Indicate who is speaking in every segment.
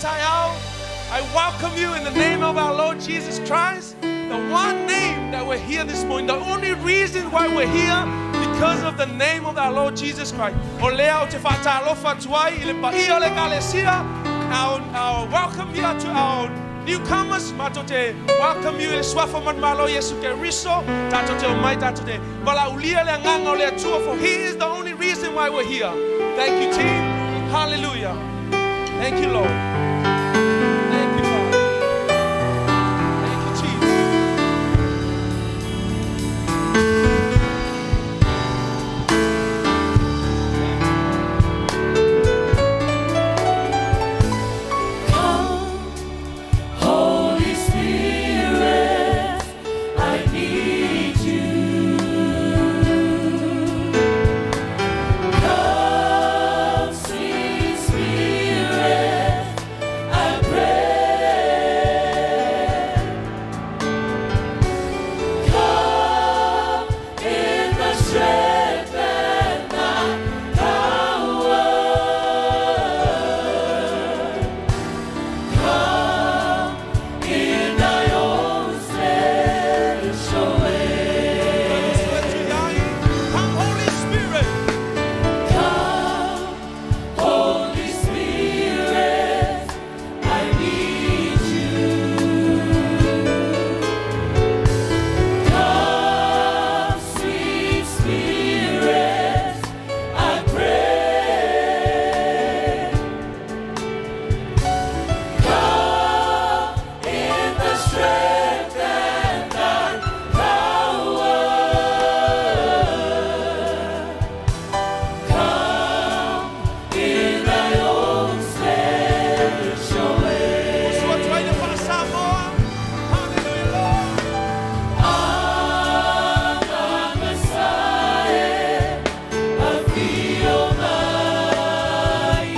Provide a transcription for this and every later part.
Speaker 1: taeao. I welcome you in the name of our Lord Jesus Christ. The one name that we're here this morning, the only reason why we're here, because of the name of our Lord Jesus Christ. O lea ou te faatalofa atu ai i le paia o le Ekalesia. Our welcome here to our newcomers. Matou te welcome you i le suafa manumalo o Iesu Keriso. Tatou te omai tatou te valaaulia le agaga o le Atua, for He is the only reason why we're here. Thank you, team. Hallelujah. Thank you, Lord. Thank you, Father. Thank you, Jesus.
Speaker 2: Come, Holy Spirit, I need you. Come, sweet Spirit, I pray. Come in the strength and thy power. Come in thy own special way.
Speaker 1: Come, Holy Spirit.
Speaker 2: Come, Holy Spirit, I need you. Come, sweet Spirit, I pray. Come in the strength and thy power. Come in thy own special way.
Speaker 1: Oso atu ai le faa-Samoa. Hallelujah, Lord.
Speaker 2: Agaga sae, afio mai.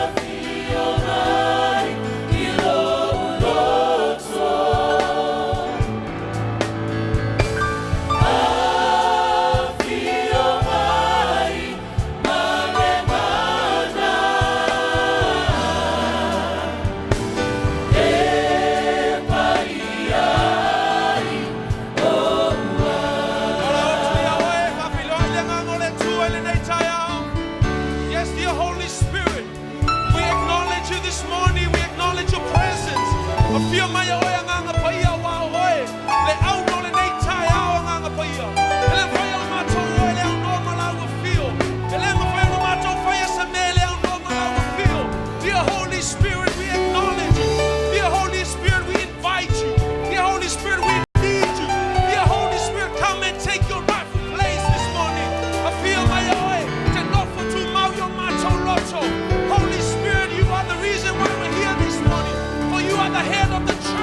Speaker 2: Afio mai i lou loto. Afio mai ma le mana. E paia ai ou
Speaker 1: Ola otu ia oe, faafeiloai le agaga o le Atua i lenei taeao. Yes, dear Holy Spirit, we acknowledge you this morning. We acknowledge your presence. Afio mai oe Agaga Paia auā o oe. Le auno o lenei taeao Agaga Paia. E le mafai ona matou o e le aunoa ma lau afio. E le mafai ona matou faia se mea e le aunoa ma lau afio. Dear Holy Spirit, we acknowledge you. Dear Holy Spirit, we invite you. Dear Holy Spirit, we need you. Dear Holy Spirit, come and take your rightful place this morning. Afio mai oe, te nofo tumau i o matou loto. Holy Spirit, you are the reason why we're here this morning. For you are the head of the church.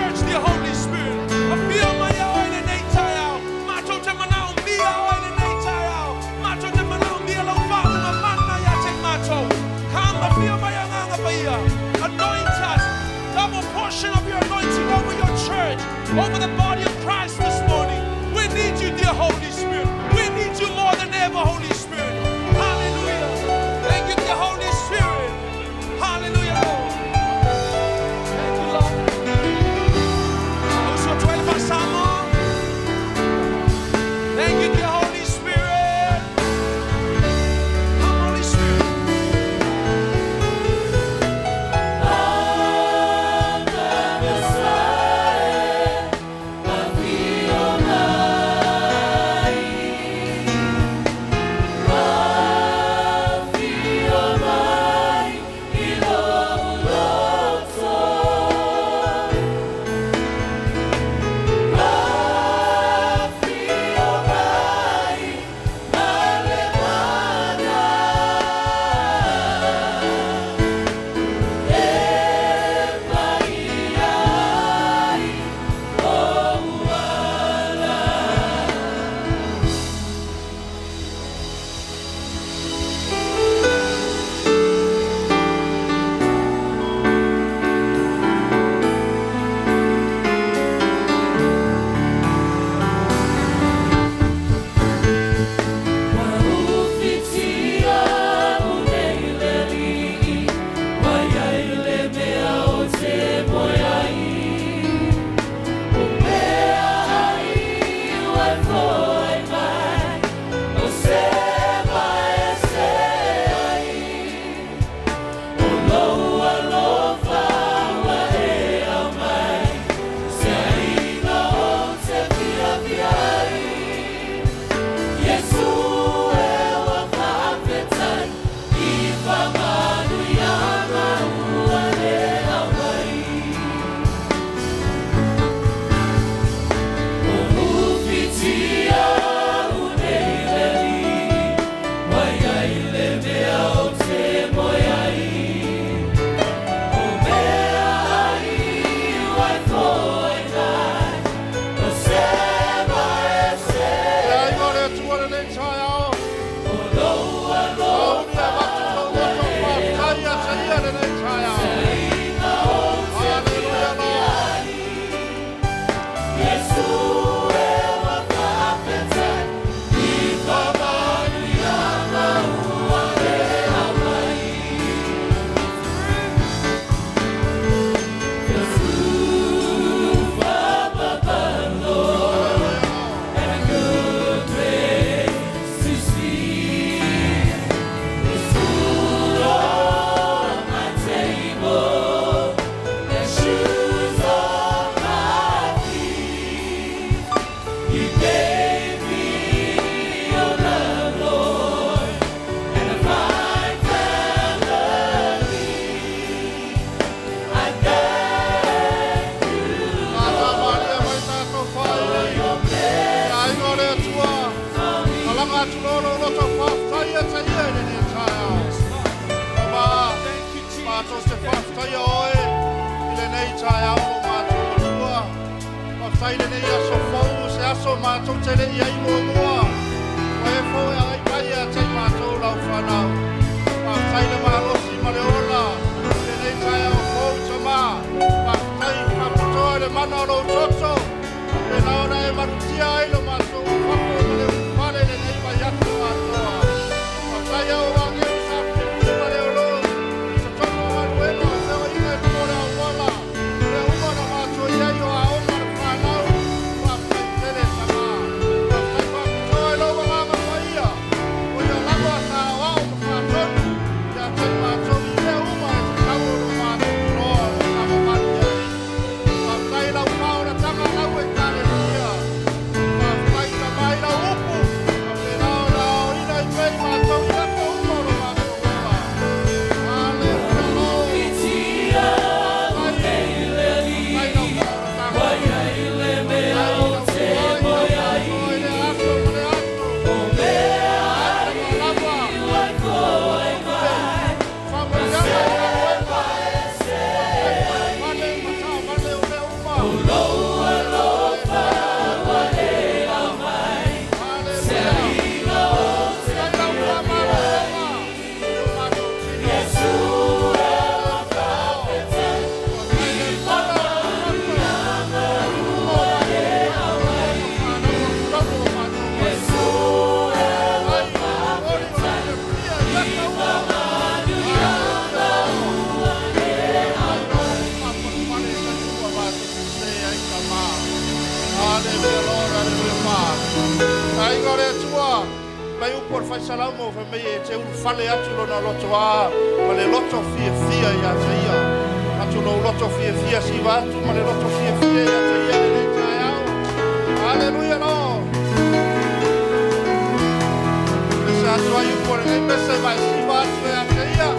Speaker 3: Faafetaia oe i lenei taeao lo matou Matua. Faafetai i lenei aso fou, se aso matou te le i ai muamua. Ua e foi agai mai ia te i matou lau fanau. Faafetai le malosi ma le ola i lenei taeao fou Tamā. Faafetai faapitoa i le mana o lou toto. Faapena ona e malutia ai lo matou fafo ma le ulufale i lenei vaiaso atoa. Faafetai au agelu sa piu ma le olo i totonu o galuega o feoaiga i luga o le auala. Mea uma na matou i ai o aoga le fanau. Faafetai tele Tamā. Faafetai faapitoa i lou agaga paia. O ia lava sa aoao ma faatonu ia te i matou i mea uma e tatau ona matou iloa ma savavali ai. Faafetai i lau faaolataga lau Ekalesia. Faafetai Tamā i lau upu. Faapena ona aoina ai pea i matou i aso uma o lo matou ola. Haleluia, Lord. Faafetai i lau faaolataga. Faafetai i lau faatoa i le aso ma le aso. Faafetai lava. Faamanuiaga i galuega. Faafetai fale ma taavale o mea uma. Haleluia. Faafetai lau faamalologa i lo matou tino. Haleluia, Lord. Faafetai le mana o lou toto i luga o matou ma fanau o totonu o matou ai. Faafetai momoli ma le fiafia i ata uma. Haleluia, Lord. Faafetai lau faapalepale i taimi uma matou te ai Tamā. Haleluia, Lord. Haleluia, Father. Aiga o le Atua, mai upu o le faisalaumo fai mai e te ulufale atu lona lotoā ma le loto fiafia ia te ia. Atu lou loto fiafia siva atu ma le loto fiafia ia te ia lenei taeao. Haleluia, Lord. Pese atu ai upu o lenei pese vae siva atu ia te ia.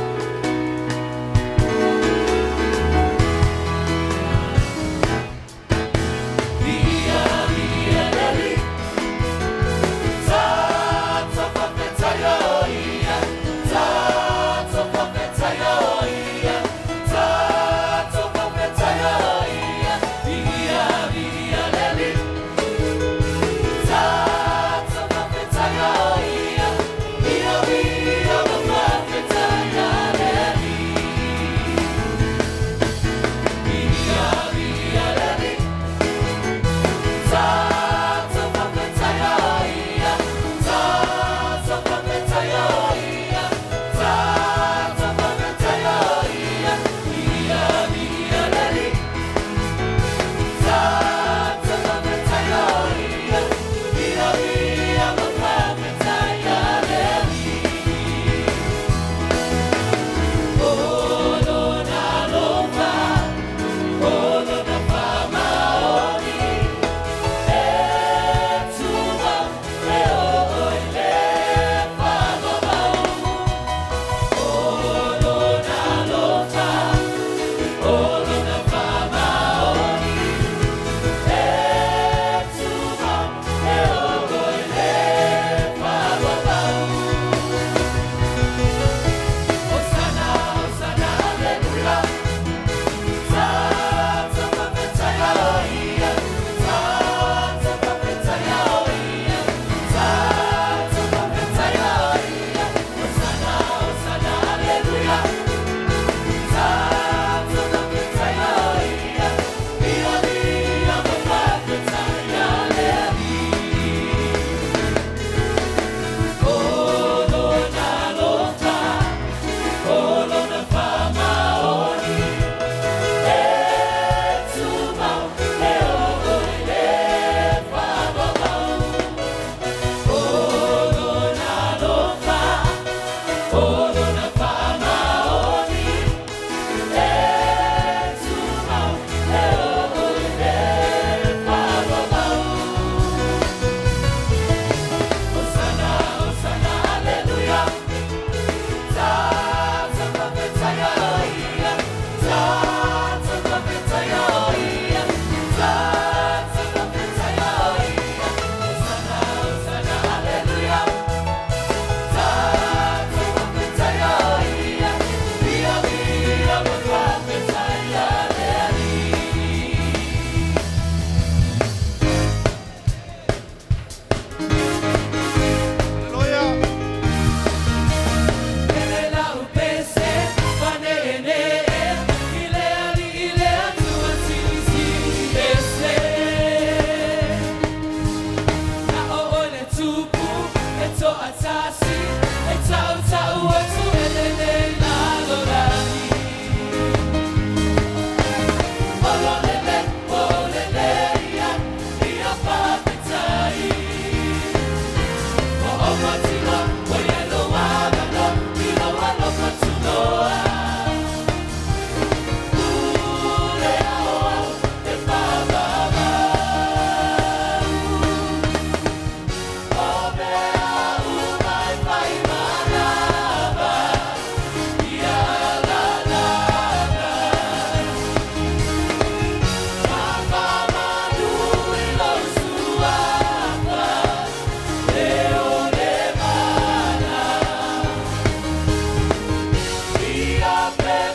Speaker 2: Hallelujah.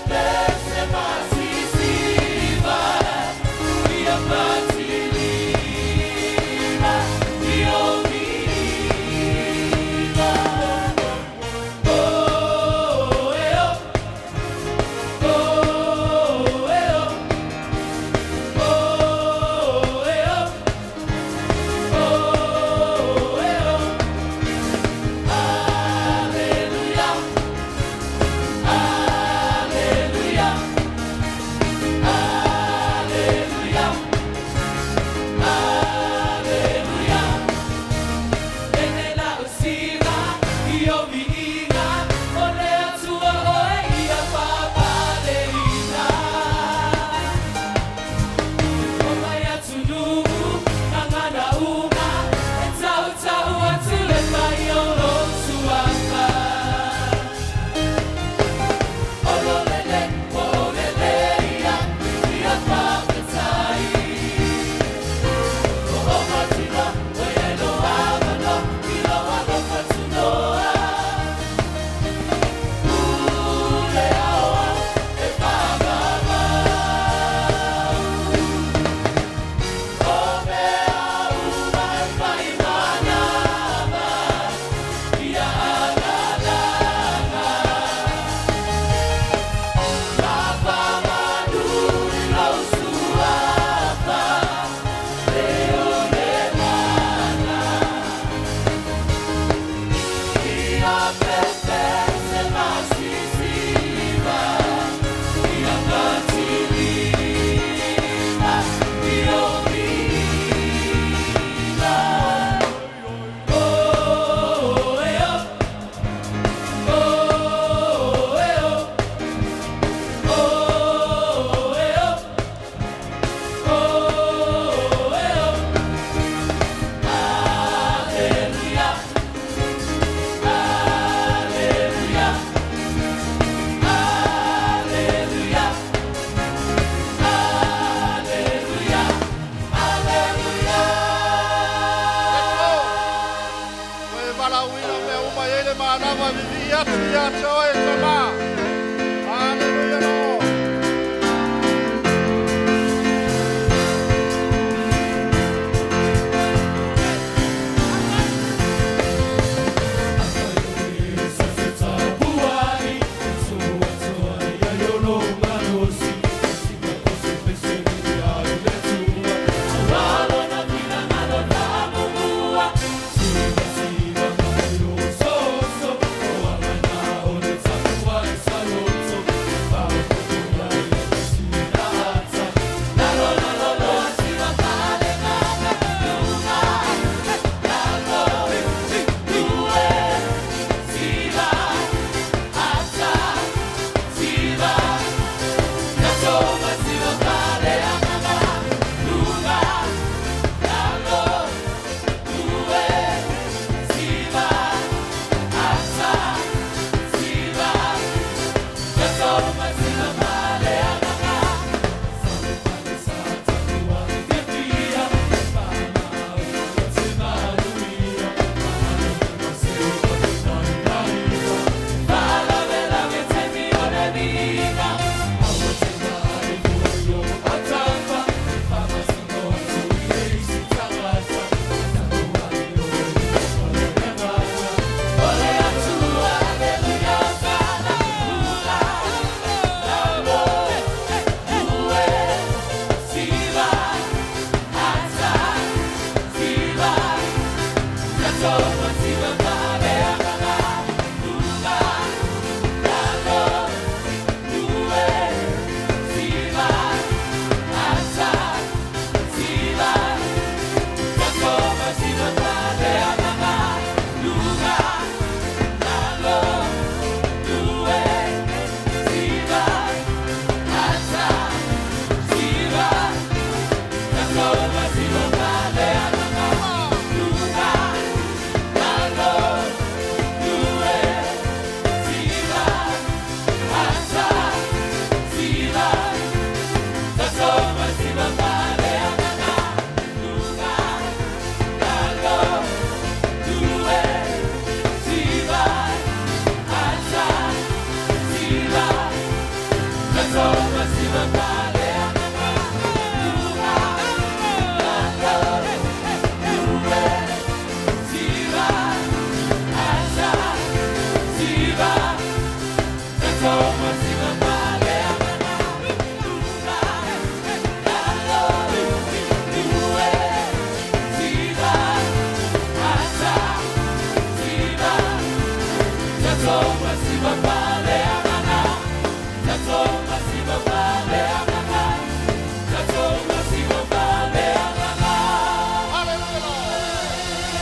Speaker 3: Hallelujah, Lord.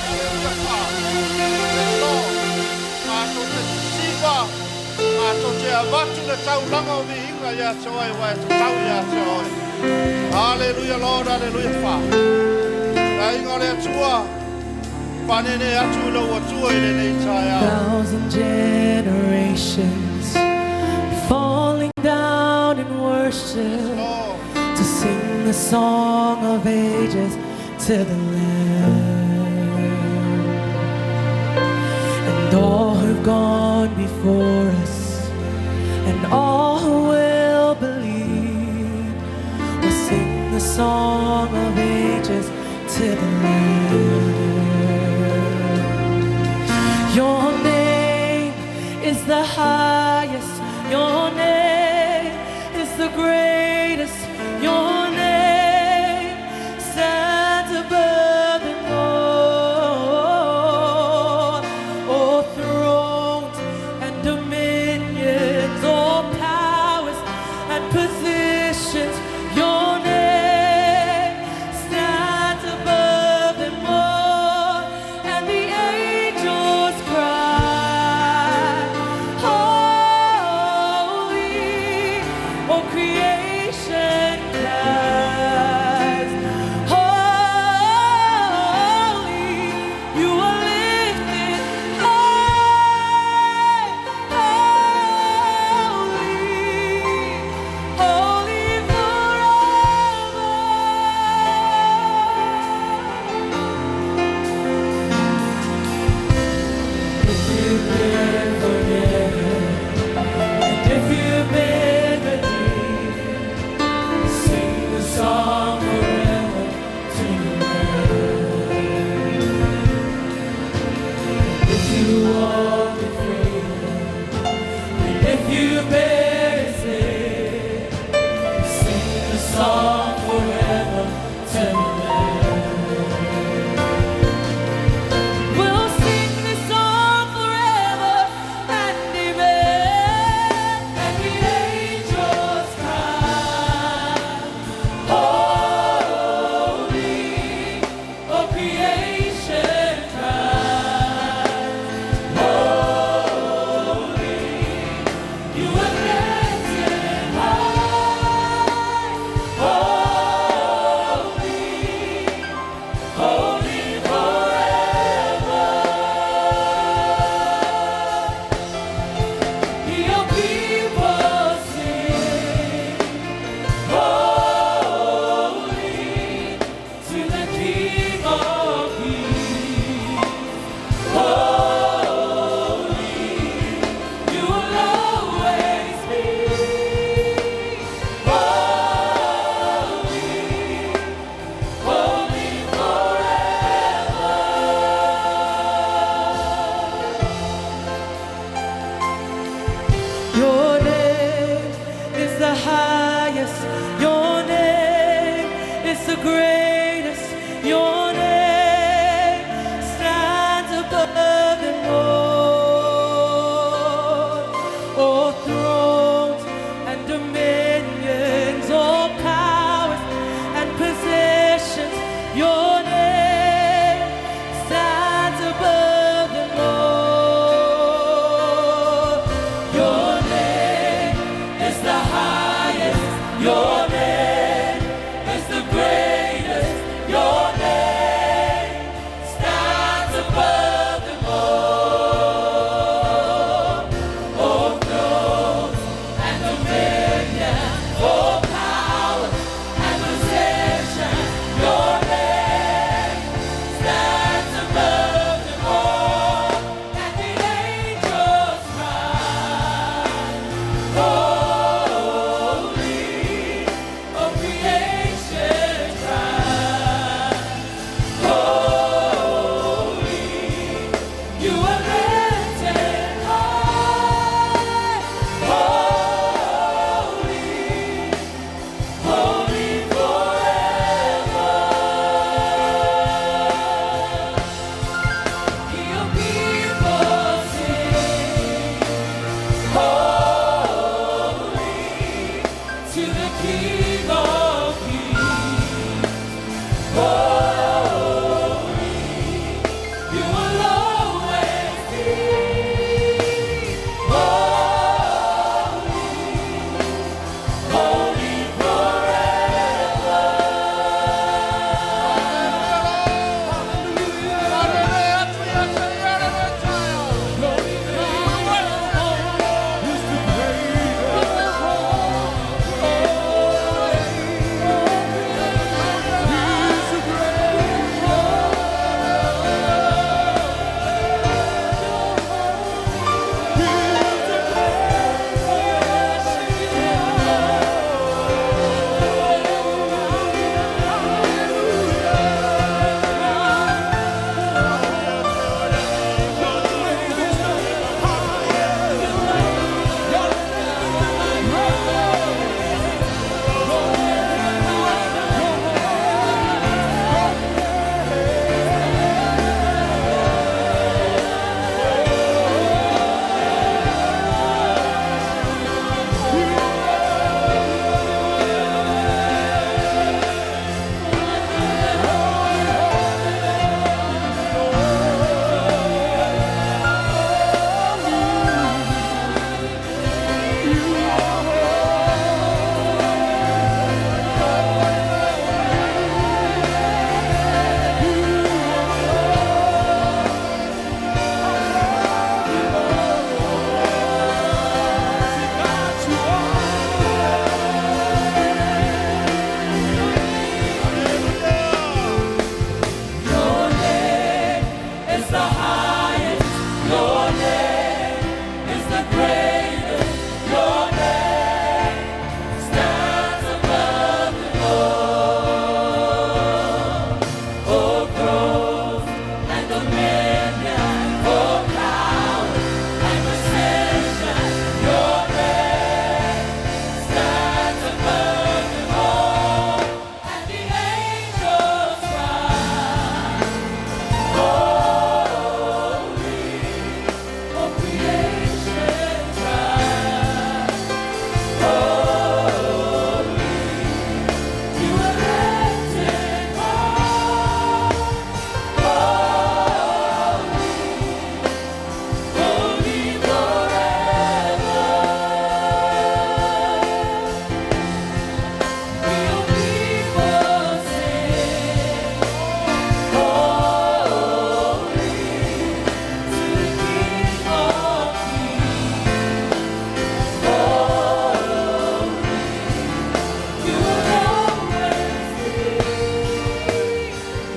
Speaker 3: Hallelujah, Father. Yes, Lord. Matou te sisiva, matou te avatu le taulaga o viiga ia te oe ua e tatau ia te oe. Hallelujah, Lord. Hallelujah, Father. Le aiga o le Atua, faaneenee atu i lou Atua i lenei taeao.
Speaker 2: Thousand generations falling down in worship
Speaker 3: Lord.
Speaker 2: To sing the song of ages to the Lamb. And all who've gone before us and all who will believe will sing the song of ages to the Lamb. Your name is the highest. Your name is the greatest. Your name stands above them all. All thrones and dominions, all powers and positions. Your name stands above them all, and the angels cry, "Holy!" All creation cries, "Holy!" You are lifted high, holy, holy forever. If you've been forgiven, and if you've been redeemed, sing the song forever to the Lamb. If you walk in freedom, and if you bear His name, sing the song forever to the Lamb. We'll sing this song forever and amen. And the angels cry, "Holy!" All creation cries, "Holy!" You are lifted high, holy, holy forever. Your people sing, "Holy" to the King of Kings. Holy, you will always be holy, holy forever. Your name is the highest. Your name is the greatest. Your name stands above them all. All thrones and dominions, all powers and positions. Your name stands above them all. Your name is the highest. Your name is the greatest. Your name stands above them all. All thrones and dominion, all powers and positions. Your name stands above them all. And the angels cry, "Holy." King of kings. Holy, you will always be holy, holy forever. Your name is the highest. Your name is the greatest. Your name stands above them all. All thrones and dominion, all power and position. Your name stands above them all, and the angels cry. Holy, all creation cries. Holy, you are lifted high. Holy, holy forever. Will people sing? Holy to the King of Kings. Holy, you will always be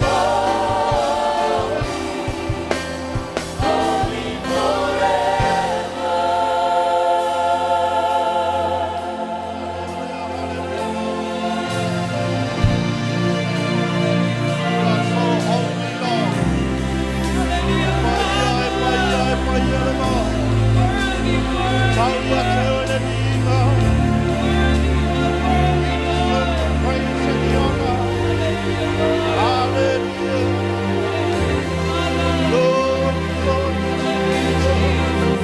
Speaker 2: holy, holy forever.
Speaker 3: You are so holy, Lord. Paia e paia e paia le ma. Tau ia te o le viiga. You deserve the praise and the honor. Hallelujah. Glory, glory to Jesus.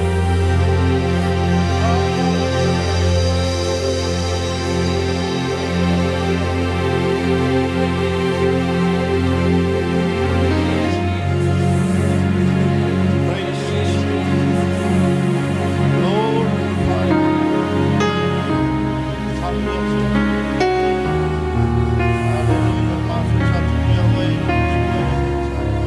Speaker 3: Hallelujah. Praise Jesus. Glorify you. Tau ia te o. Hallelujah. Mafetatu ia oe i le Atua i lenei taeao.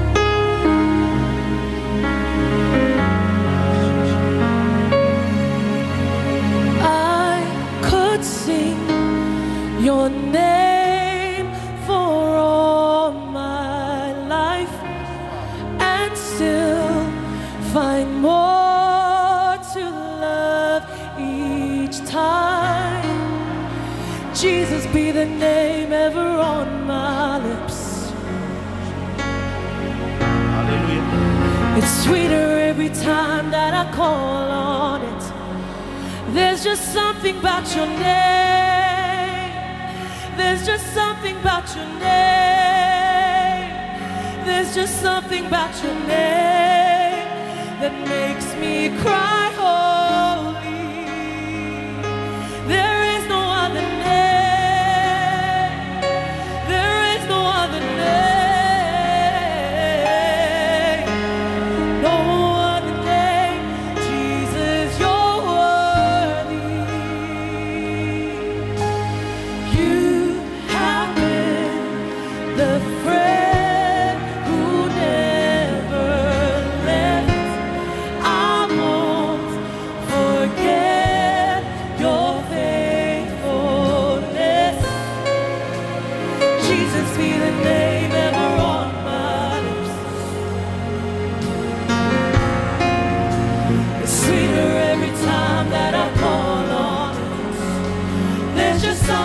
Speaker 2: I could sing your name for all my life and still find more to love each time. Jesus be the name ever on my lips.
Speaker 3: Hallelujah.
Speaker 2: It's sweeter every time that I call on it. There's just something about your name. There's just something about your name. There's just something about your name that makes me cry holy. There is no other name.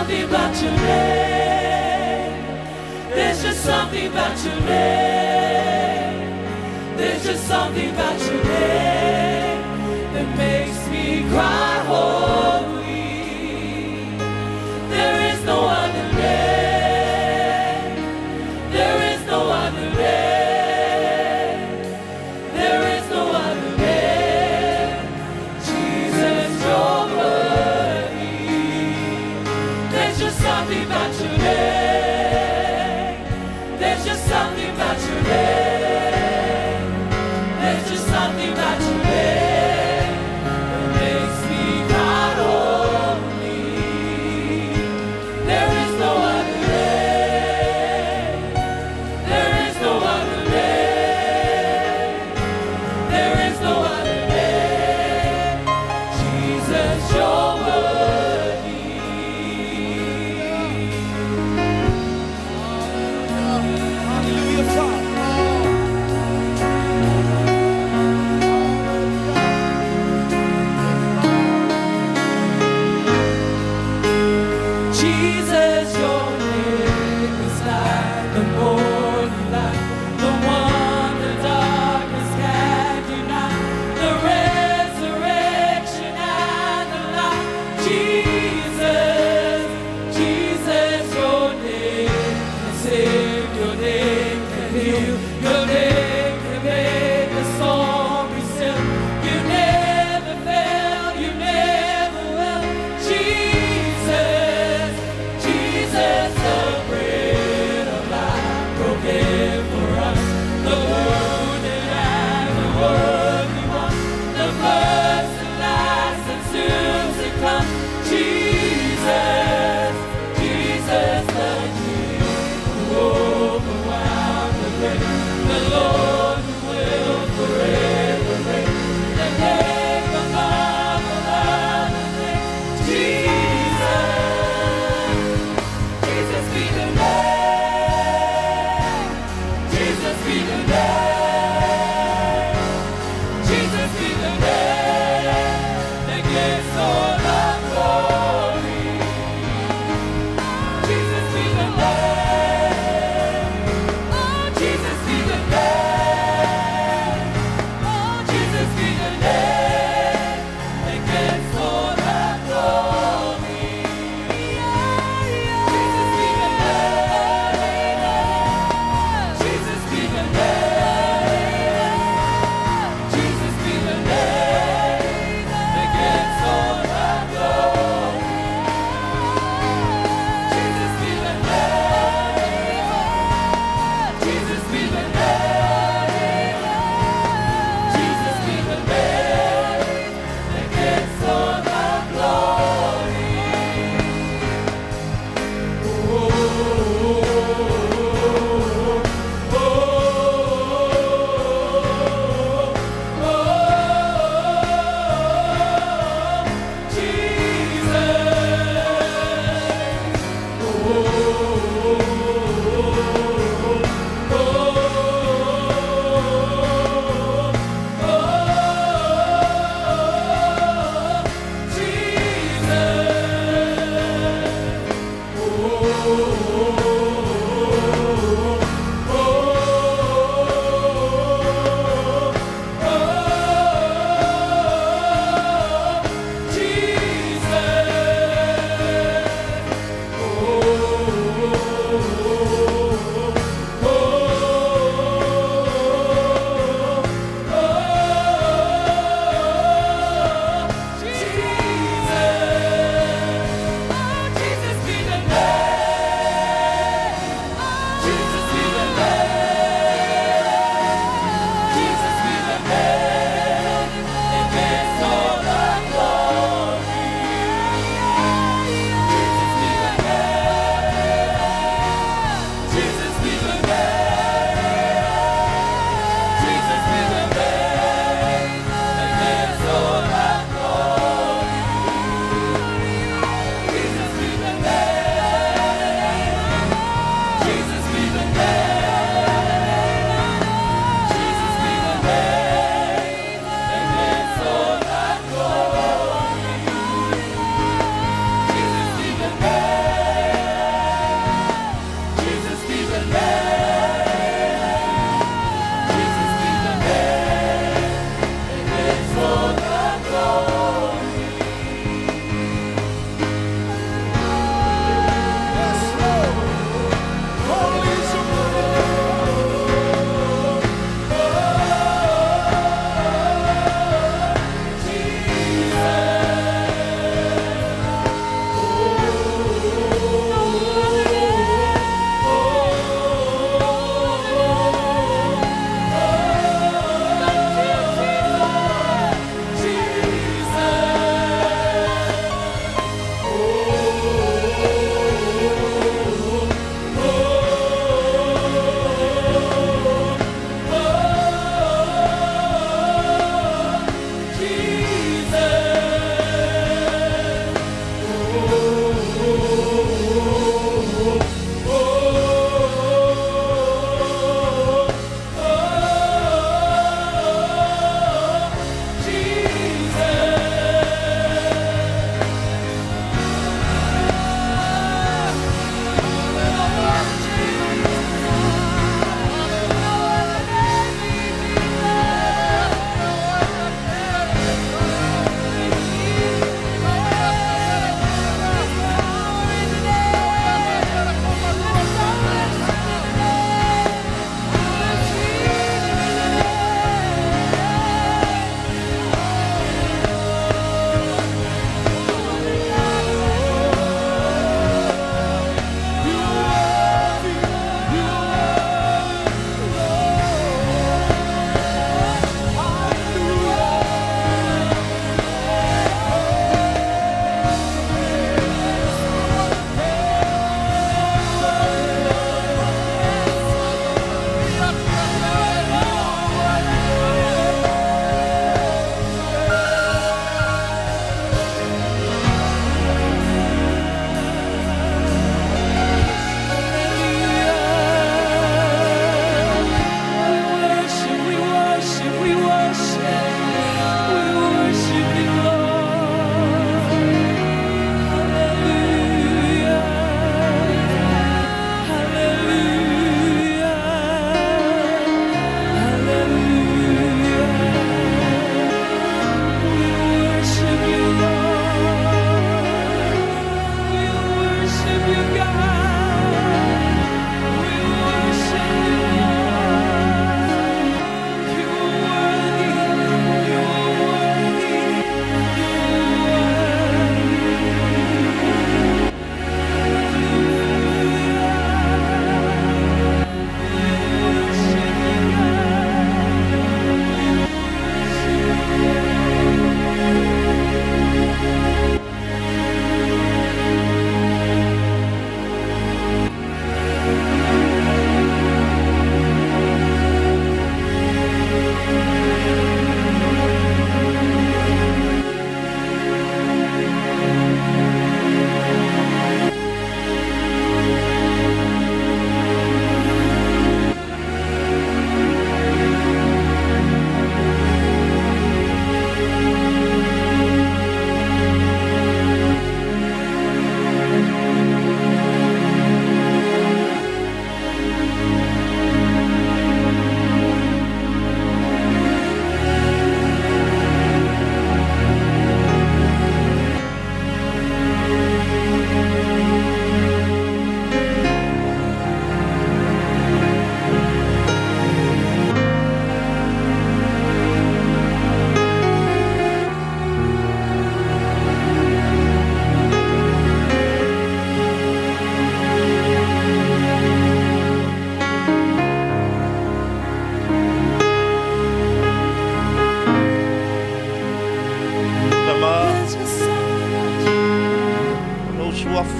Speaker 2: something about your name. There's just something about your name. There's just something about your name that makes me cry holy. There is no other name. There is no other name. There is no other name. Jesus, you're worthy. There's just something about your name. There's just something about your name. There's just something about your name that makes me cry holy. There is no other name. There is no other name. There is no other name. Jesus, you're worthy.
Speaker 1: Hallelujah, Father.
Speaker 2: Jesus, your name is like the morning light, the one the darkness can't deny, the resurrection and the life. Jesus, Jesus, your name can save, your name can heal, your name can make the storm be still. You never fail, you never will. Jesus,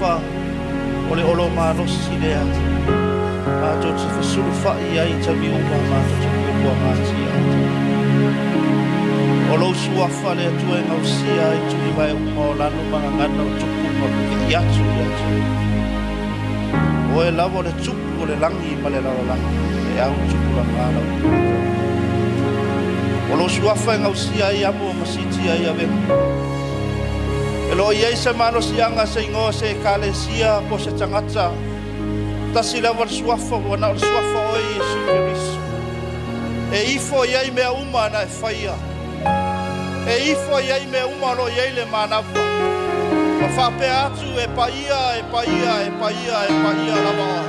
Speaker 3: Suafa o le olo malosi lea matou te fesulufa'i ai i taimi uma matou te puapuagatia. O lou Suafa le Atua e gausia ai tulivae uma o lanu ma gagana o tupu ma pipii atu i atu. O oe lava o le Tupu o le lagi ma le lalolagi, e au tupulaga lau. O lou Suafa e gausia ai amo ma siitia ai avega. E le o i ai se malosiaga, se igoa, se ekalesia po o se tagata. Tasi lava le Suafa, ua na o le Suafa o oe Iesu Keriso. E ifo i ai mea uma na e faia. E ifo i ai mea uma o lo o i ai le manava. Ma faapea atu e paia, e paia, e paia, e paia lava oe.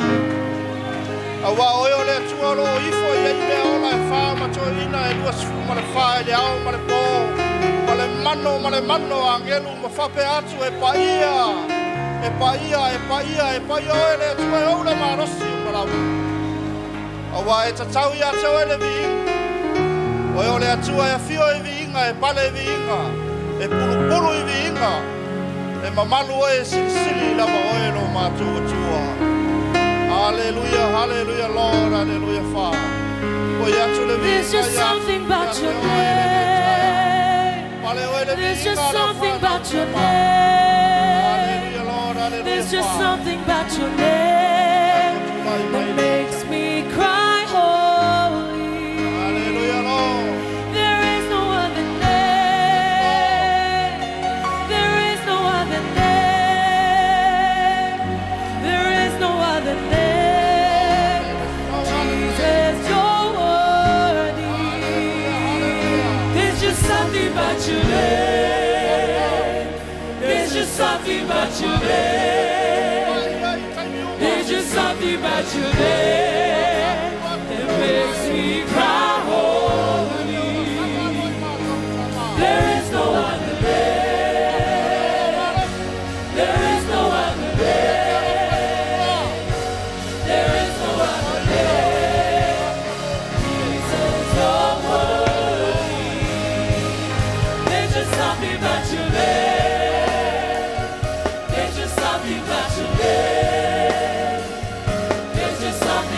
Speaker 3: Auā o oe o le Atua o lo o ifo i ai mea ola e fa ma toeaiina e 24 i le ao ma le pō, ma le mano ma le mano o agelu ma faapea atu e paia, e paia, e paia, e paia oe le Atua e ou le malosi uma lava. Auā e tatau ia te oe le viiga. Oe o le Atua e afio i viiga, e pale i viiga, e pulupulu i viiga, e mamalu oe e silisili lava oe lo matou Atua. Hallelujah, hallelujah, Lord, hallelujah, Father.
Speaker 2: There's just something about your name. There's just something about your name. There's just something about your name that makes me cry holy.
Speaker 3: Hallelujah, Lord.
Speaker 2: There is no other name. There is no other name. There is no other name. Jesus, you're worthy. There's just something about your name. There's just something about your name. There's just something about your name that makes me cry holy. There is no other name. There is no other name. There is no other name. Jesus, you're worthy. There's just something about your name. There's just something about your name. There's just something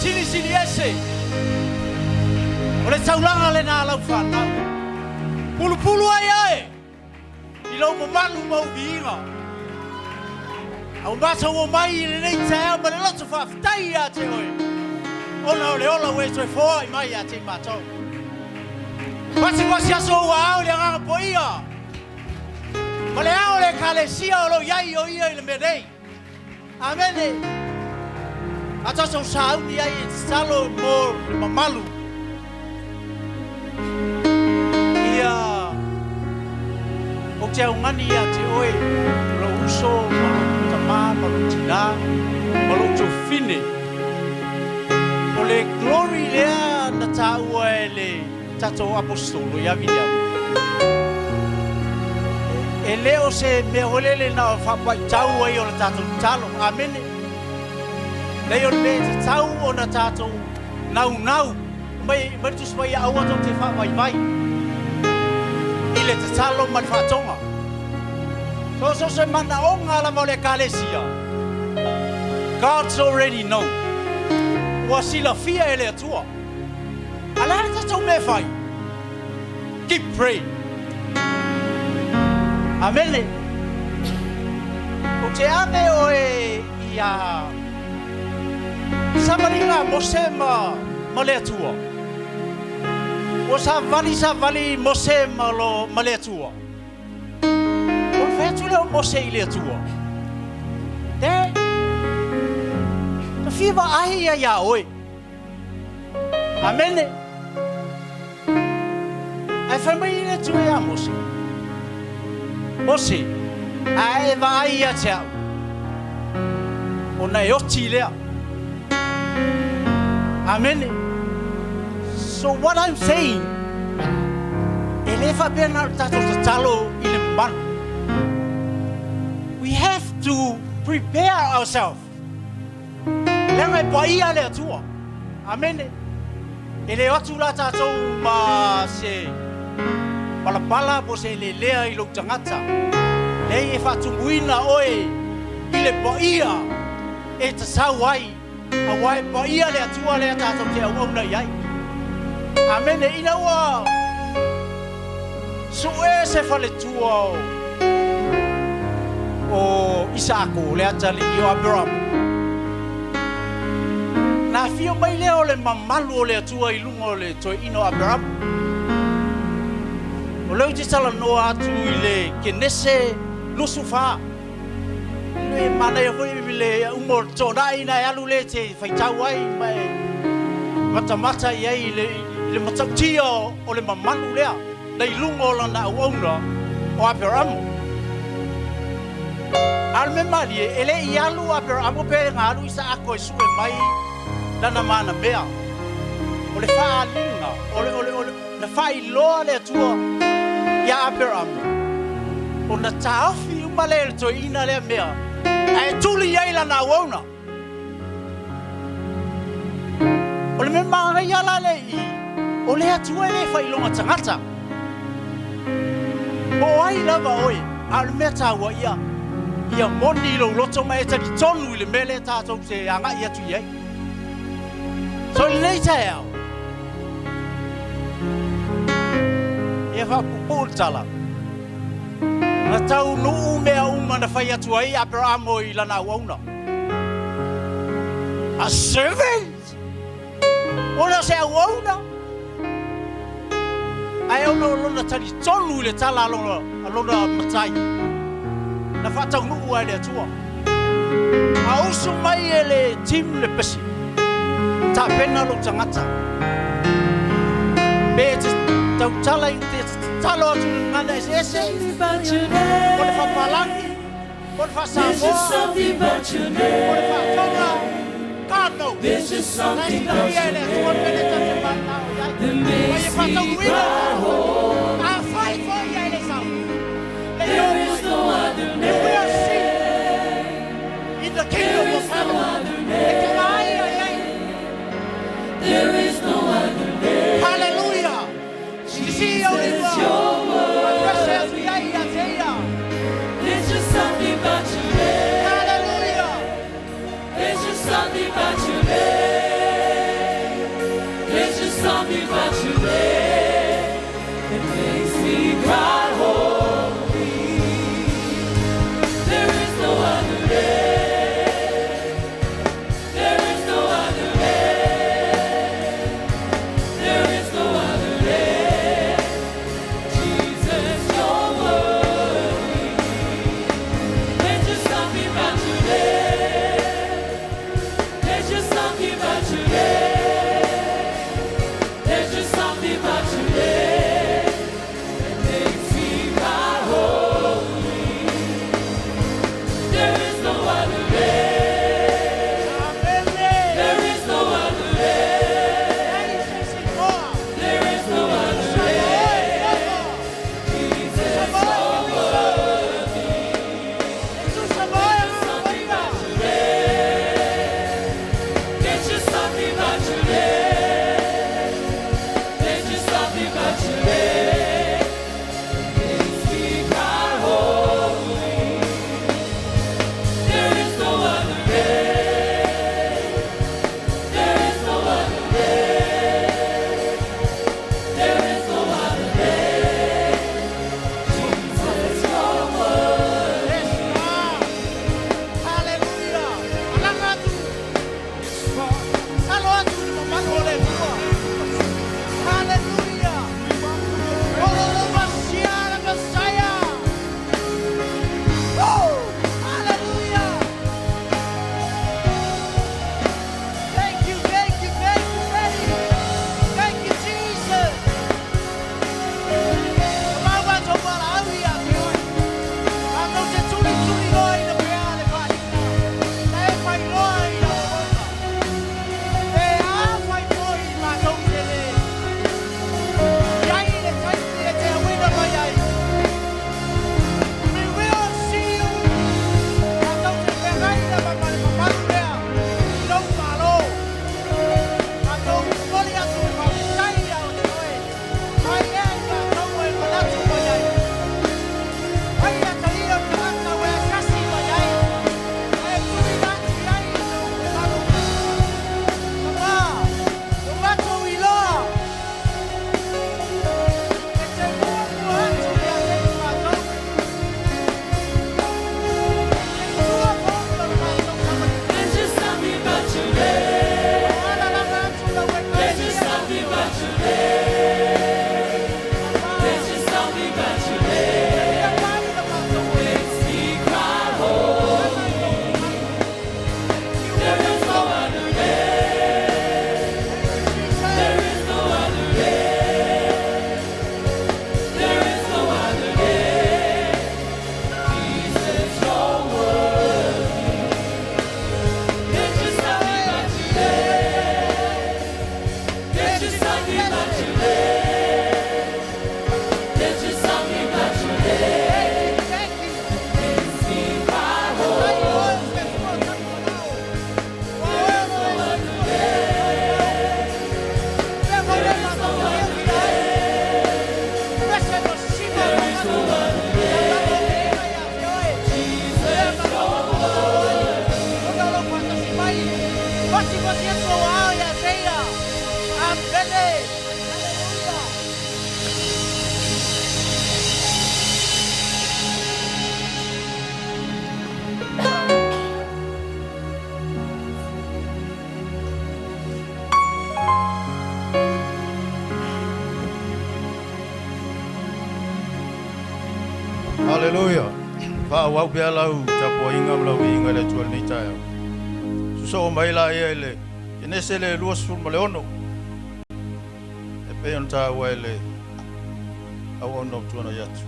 Speaker 4: Silisili Ese. O le taulaga lena a lau fanau. Pulupulu ai oe i lou mamalu ma ou viiga. A ua matou omai i lenei taeao ma le loto faafetai ia te oe, ona o le ola ua e toe foai mai ia te i matou. Pasipasi aso ua ao i le Agaga Paia ma le ao o le Ekalesia o lo o i ai o ia i le mea nei. Amene. A tatou sauni ai e tatalo mo le mamalu ia ou te augani ia te oe, lou uso ma lou tamā ma lou tinā ma lou tuafafine. O le glory lea na taua e le tatou Aposetolo ia Viliamu, e le o se mea foi lele na o faapaitau ai o le tatou tatalo. Amene. Leai o le mea e tatau ona tatou naunau mai mai le Tusi Paia aua tou te faavaivai i le tatalo ma le faatoga. So so se manaoga lava o le Ekalesia, God's already know. Ua silafia e le Atua. A le a le tatou mea e fai? Keep praying. Amene. Ou te ave oe i a savaliga a Mose ma, ma le Atua. Ua savali savali Mose ma, lo, ma le Atua. Ona fai atu lea o Mose i le Atua, Te, ta fia vaai ia iā oe. Amene. Ae fai mai le Atua iā Mose, Mose, a e vaai ia te au, ona e oti lea. Amene. So what I'm saying, e le faapea na o le tatou tatalo i le mamalu. We have to prepare ourselves. Leaga e paia le Atua. Amene. E le o atu la tatou ma se palapala po o se eleelea i lou tagata. Leai e faatumuina oe i le paia e tatau ai, aua e paia le Atua lea tatou te auauna i ai. Amene. Ina ua sue se faletua o o Isaako, le atalii o Aperamo, na afio mai lea o le mamalu o le Atua i luga o le toeaina o Aperamo. O lea ou te talanoa atu i le Kenese 24. E manaia foi le uma o le toonai na e alu le te faitau ai ma e matamata i ai i le, i le matautia o le mamalu lea na i luga o lana auauna o Aperamo. A o le mea malie, e le i alu Aperamo pe na alu Isaako e sue mai lana manamea. O le faaaliga, o le, o le, o le, na faailoa le Atua iā Aperamo, ona taofi uma lea e le toeaina lea mea, ae tuli i ai lana auauna. O le mea manaia la lea i i, o le Atua e le failoga tagata. Po o ai lava oe, a o le mea taua ia, ia moni i lou loto ma e talitonu i le mea lea tatou te agai atu i ai. So i lenei taeao, Ia faapuupuu le tala. Na taunuu mea uma na fai atu ai Aperamo i lana auauna. A servant! Ona o se auauna! Ae ona o lona talitonu i le tala a lona, a lona matai, na faataunuu ai e le Atua. A usu mai e le team le pesi, tapena lou tagata. Pe e te tautala i te tatalo atu i le gagana eseese, po le faapalagi, po le faa-Samoa, po le faa-Tonga, God knows. Na e silafia e le Atua le mea lea tatou te mananao i ai. Ma ia faataunuuina le tatou Afai foi ia e le sau, le i oo mai, you will see in the kingdom of heaven. E te vaai ai ai. Hallelujah! Sisi ou lima, faapese atu i ai ia te ia. Hallelujah!
Speaker 2: something about your name that makes me cry holy. There is no other name. There is no other name. There is no other name. Jesus, you're worthy. There's just something about your name. There's just something about your name. There's just something about your name that makes me cry holy. There is no other name. There is no other name. There is no other name. Jesus, you're worthy. There's just something about your name. There's just something about your name. There's just something about your name. Makes me cry holy. There is no other name. There is no other name. There is no other name. Jesus, you're worthy.
Speaker 4: Thank you, thank you, thank you, thank you. Thank you, Jesus. We will see you.
Speaker 2: There's just something about your name. There's just something about your name. There's just something about your name. Makes me cry holy. There is no other name. There is no other name. There is no other name. Jesus, you're worthy. There's just something about your name. There's just something about your name. There's just something about your name. Makes me cry holy. There is no other name. There is no other name. There is no other name. Jesus, you're worthy.
Speaker 3: Hallelujah. Faaauau pea lau tapuaiga ma lau viiga i le Atua i lenei taeao. Sosoo mai laia i le Kenese le 26 e pei ona taua e le auauna ua tuanai atu.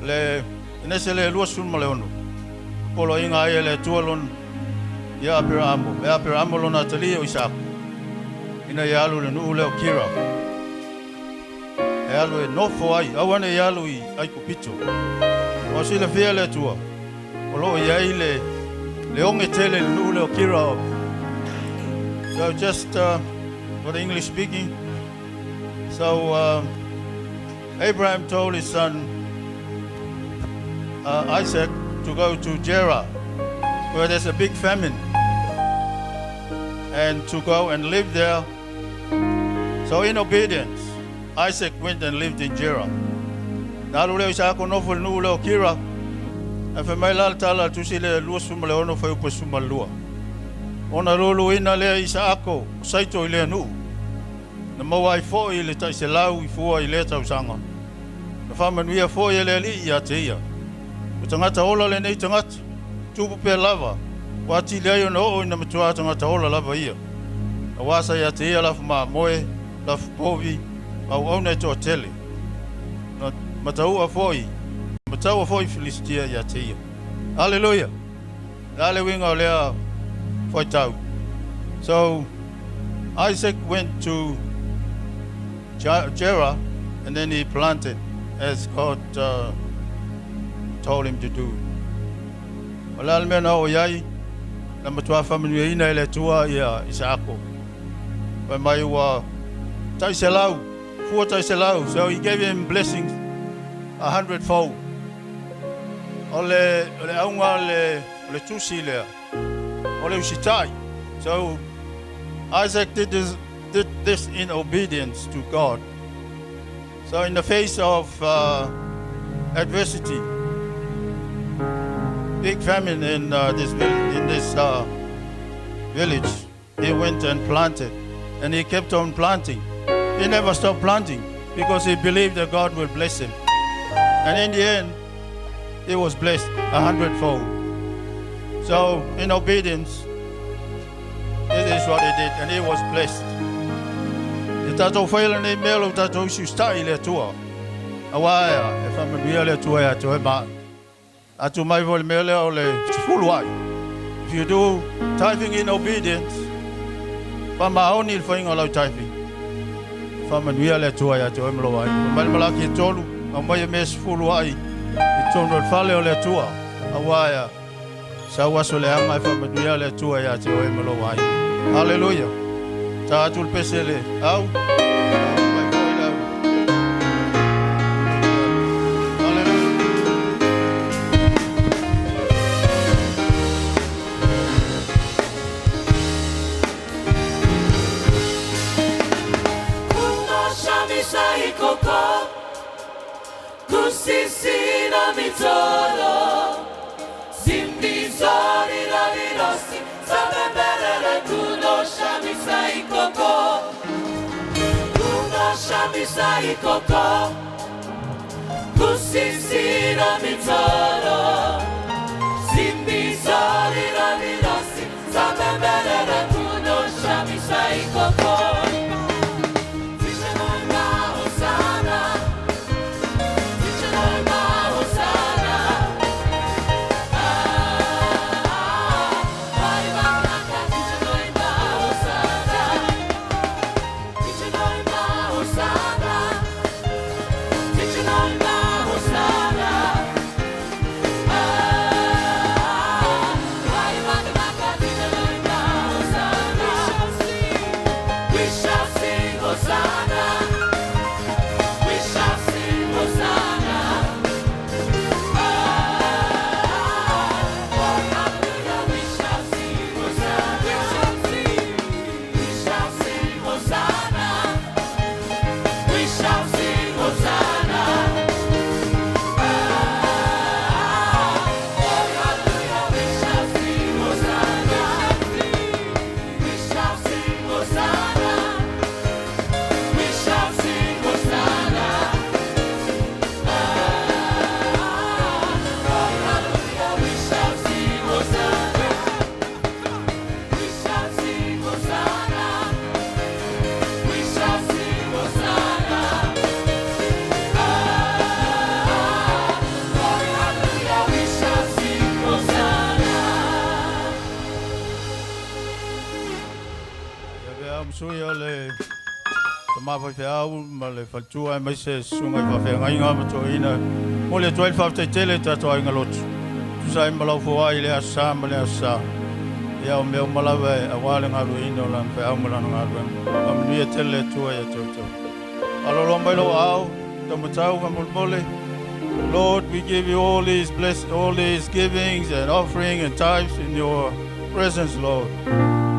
Speaker 3: Le Kenese le 26, poloaiga ai e le Atua lona ia Aperaamo, e Aperaamo lona atalii o Isaako, ina ia alu i le nuu lea o Kera, e alu e nofo ai, aua ne i alu i Aikupito. Ua silafia e le Atua, o lo o i ai le, le oge tele i le nuu lea o Kera. So just for the English speaking, so Abraham told his son Isaac to go to Gerar, where there's a big famine, and to go and live there. So in obedience, Isaac went and lived in Gerar. Na alu lea o Isaako nofo i le nuu lea o Kira, ae fai mai la le tala a le tusi lea 26 fuaiupu 12. Ona luluina lea e Isaako o Saito i lea nuu, na maua ai foi le tai selau i fua i lea tausaga. Na faamanuia foi e le Alii ia te ia. Ua tagata ola lenei tagata, tupu pea lava, ua atili ai ona oo ina matua tagata ola lava ia. Aua sa ia te ia lafu mamoe, lafu povi, ma auauna e toatele. Na mataua foi, mataua foi Filistia ia te ia. Haleluia! Le a le uiga o lea faitau? So, Isaac went to Gerar and then he planted as God told him to do. O le a le mea na oo i ai, na matua faamanuiaina e le Atua ia Isaako. Fai mai ua tai selau, fua tai selau, so he gave him blessings a hundredfold. O le, o le auga o le, o le tusi lea, o le usitai. So Isaac did this in obedience to God. So in the face of adversity, big famine in this village, he went and planted, and he kept on planting. He never stopped planting because he believed that God will bless him. And in the end, he was blessed a hundredfold. So in obedience, this is what he did, and he was blessed. Ia tatou faia lenei mea lo tatou usiusitai i le Atua. Aua e a, e faamanuia le Atua ia te oe ma atu mai foi le mea lea o le sefulu ai. If you do tithing in obedience, faamaoni le faiga o lau tithing. E faamanuia le Atua ia te oe ma lou aiga. Fai mai le Malaki e tolu, aumai e mea sefulu ai i totonu o le fale o le Atua. Aua e a, sau aso leaga e faamanuia le Atua ia te oe ma lou aiga. Haleluia. Ta atu le pese le au. Mai foi le au. Haleluia. Ia avea ma sui o le tama faifeau ma le faletua aemaise susuga i faafeagaiga ma toeaiina. Momoli atu ai le faafetai tele i tatou aiga lotu. Tusa ai ma lau foai i le Aso Sa ma le Aso Sa. Ia o mea uma lava e aua le galueaiina o Lana feau ma Lana galuega. Faamanuia tele le Atua ia te outou. Faaaloalo mai lou aao, taumatau faamolemole. Lord, we give you all these bless, all these givings and offering and tithes in your presence, Lord.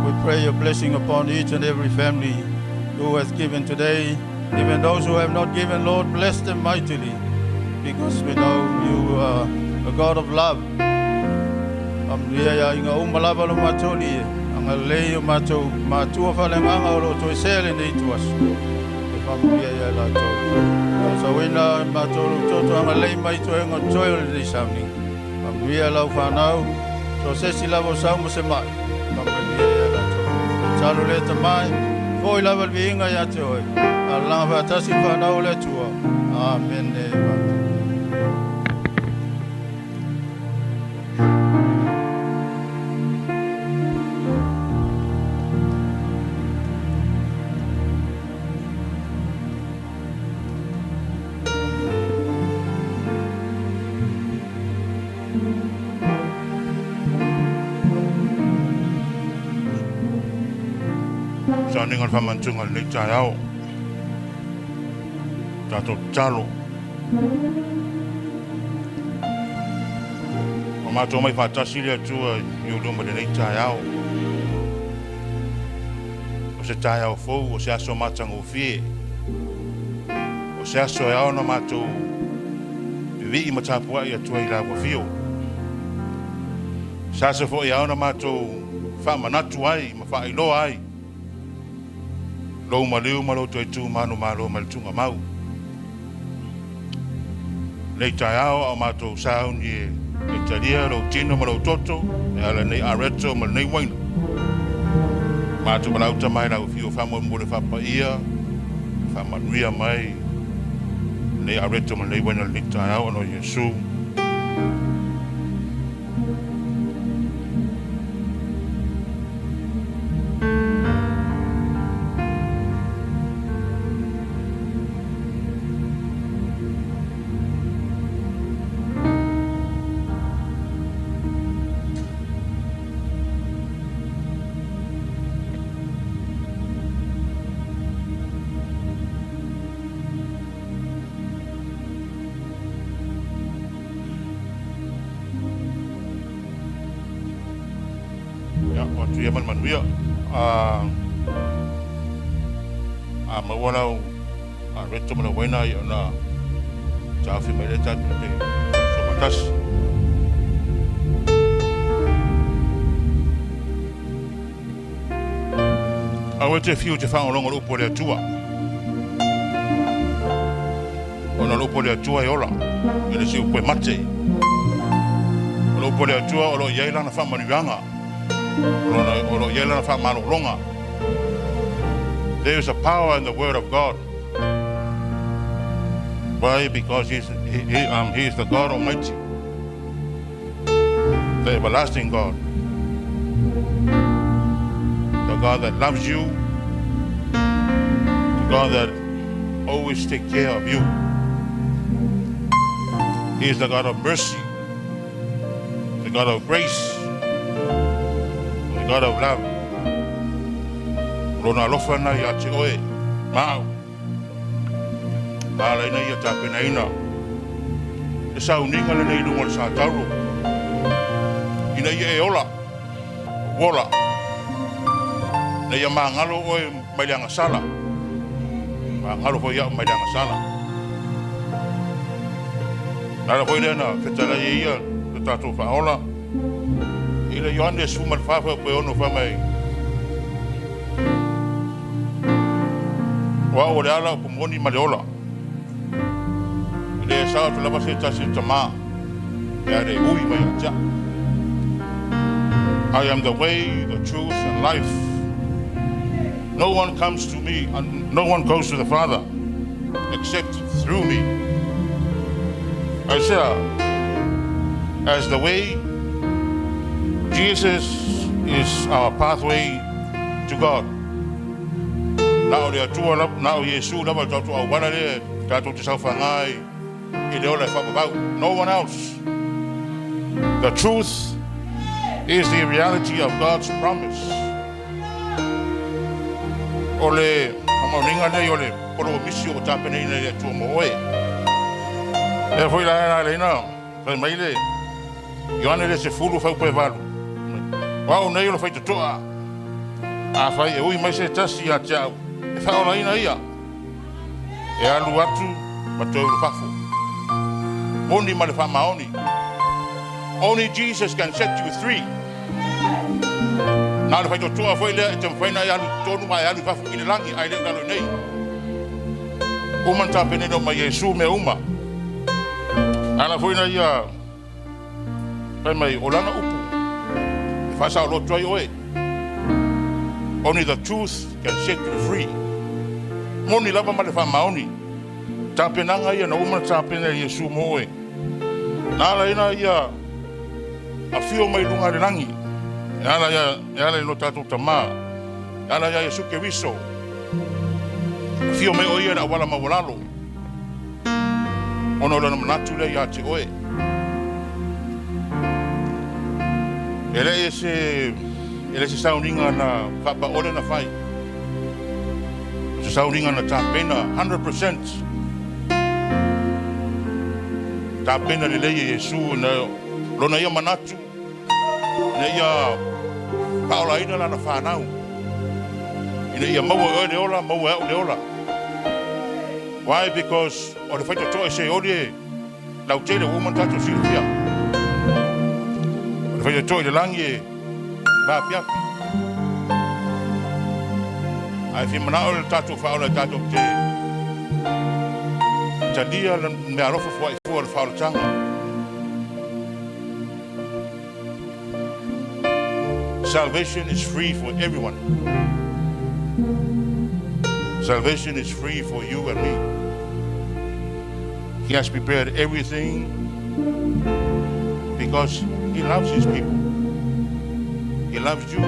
Speaker 3: We pray your blessing upon each and every family. who has given today. Even those who have not given, Lord, bless them mightily, because we know you are a God of love. Faamanuia i aiga uma lava lo matou alii e. Agalelei o matou matua faaleagaga o lo o toesea i lenei ituaso. E faamanuia ia i latou. Tausauina i matou lou toto agalelei mai i toega o totoe o lenei sauniga. Faamanuia lau fanau, so o se isi lava o sau ma se mai. Faamanuia ia i latou. Tatalo lea Tama e, foi lava le viiga ia te oe. Alalaga faatasi le fanau o le Atua. Amene.
Speaker 5: Sauniga o le faamanatuga o lenei taeao. Tatou tatalo. Ua matou omai faatasi le Atua i ou luma i lenei taeao. O se taeao fou, o se aso matagofie. O se aso e ao ona matou vivii ma tapuai atu ai i lau afio. Se aso foi e ao ona matou faamanatu ai ma faailoa ai lou maliu ma lou toe tu manumalo mai le tuugamau. Nei taeao a o matou sauni e talia lou tino ma lou toto e ala i lenei areto ma lenei uaina. Matou valaauta mai lau afio faamolemole faapaia, faamanuia mai lenei areto ma lenei uaina i lenei taeao ona o Iesu. Ia, o atu ia ma le manuia. A maua lau areto ma lau uaina ia ona taofi mai lea tatou te tausoa faatasi. Aua e te fiu e te faalogologo i le upu a le Atua. Ona o le upu a le Atua e ola, e le o se upu e mate. O le upu a le Atua o lo o i ai lana faamanuiaga, o lo o i ai lana faamalologa. There is a power in the word of God. Why? Because he is the God Almighty, the everlasting God, the God that loves you, the God that always take care of you. He is the God of mercy, the God of grace, the God of love. O lona alofa na ia te oe, ma au. Na ala ina ia tapenaina le sauniga lenei i luga o le satauro, ina ia e ola, ola, ina ia magalo oe mai le agasala, magalo foi au mai le agasala. Na ala foi lea na fetalai ai ia le tatou faaola i le Ioane 14 fuaiupu e 6 fai mai, O au o le ala, upu moni ma le ola. E le sao atu lava se tasi i le Tama, pe a le ui mai ia te au. I am the way, the truth and life. No one comes to me, and no one goes to the Father except through me. Isaiah, as the way, Jesus is our pathway to God. Na o le Atua lava, na o Iesu lava le tatou auala lea tatou te saofaga ai i le ola e faavavau. No one else. The truth is the reality of God's promise. O le faamaoniga lenei o le polomisi ua tapenaina e le Atua mo oe. Lea foi la leina fai mai le Ioane le 10 fuaiupu e 8. O au nei o le faitotoa. Afai e ui mai se tasi ia te au, E faaolaina ia e alu atu ma toe ulufafo. Moni ma le faamaoni. Only Jesus can set you free. Na o le faitotoa foi lea e te mafai ona e alu i totonu ma e alu i fafo i le lagi ae le o lalo i nei. Uma na tapenina uma e Iesu mea uma. Ala foi na ia fai mai o lana upu e faasaoloto ai oe. Only the truth can set you free. Moni lava ma le faamaoni. Tapenaga ia na uma na tapena e Iesu mo oe. Na ala ina ia afio mai luga le lagi. E ala ia e ala i lo tatou tamā. E ala ia Iesu Keriso. Afio mai o ia le auala maualalo. Ona o lona manatu lea ia te oe. E le i se e le se sauniga na faapaole na fai. O se sauniga na tapena 100% tapena lelei e Iesu na lona ia manatu ina ia faaolaina lana fanau ina ia maua e oe le ola, maua e au le ola. Why? Because o le faitotoa i se oli e lautele ua uma ona tatou silafia. O le faitotoa i le lagi e vaapiapi. Ae fia manao le tatou faaola e tatou te talia le meaalofa fuaifua o le faaolataga. Salvation is free for everyone. Salvation is free for you and me. He has prepared everything because He loves His people. He loves you.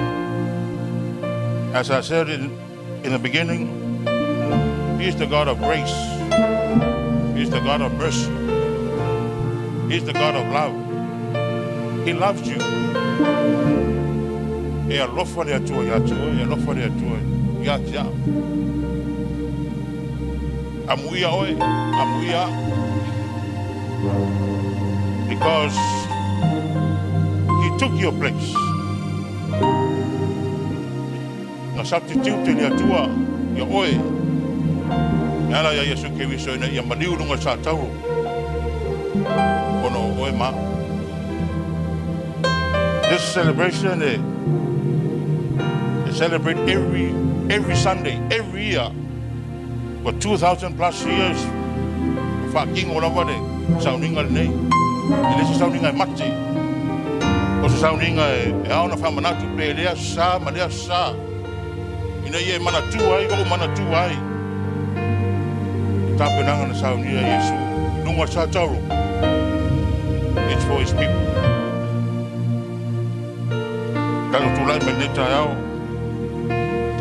Speaker 5: As I said in the beginning, He is the God of grace. He is the God of mercy. He is the God of love. He loves you. E alofa le Atua ia te oe, e alofa le Atua ia te au. Amuia oe, amuia au. Because He took your place. Na substitute le Atua ia oe. E ala ia Iesu Keriso ina ia maliu lunga sa tauro. Ona o oe ma. This celebration they celebrate every Sunday, every year for 2,000 plus years. Whakingo lava le sauniga lenei. E le se sauniga e mate. O se sauniga e ao na whamanatu pe lea sa ma lea sa. Ina ia e manatua ai, o manatua ai. E tapenanga na saunia Iesu. Lunga sa tauro. It's for His people. Tatou tulai mai lenei taeao.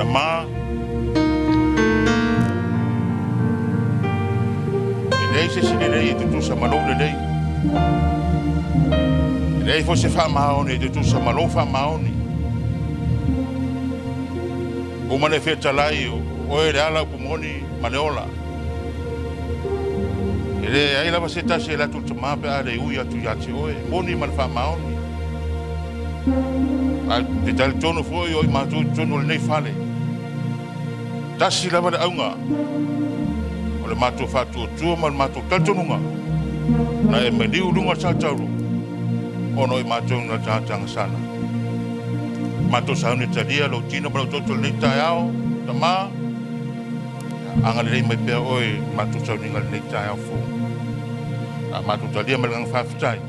Speaker 5: Tamā. E leai se isi lelei e tutusa ma lou lelei. E leai foi se faamaoni e tutusa ma lou faamaoni. Uma le fetalai o oe le ala upu moni ma le ola. E leai lava se tasi e alu atu i le Tamā pe a le ui atu ia te oe, moni ma le faamaoni. Ae te talitonu foi o i matou i totonu o lenei fale. Tasi lava le auga o le matou faatuatua ma le matou talitonuga na e maliu luga o le satauro ona o i matou na tagata agasala. Matou sauni talia lou tino ma lou toto lenei taeao, Tamā, agalelei mai pea oe i matou sauniga lenei taeao fou. A matou talia ma le agaga faafetai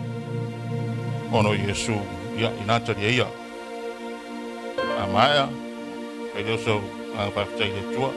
Speaker 5: ona o Iesu, ia, ina talia ia. A maea, fai lea o sau agaga faafetai i le Atua.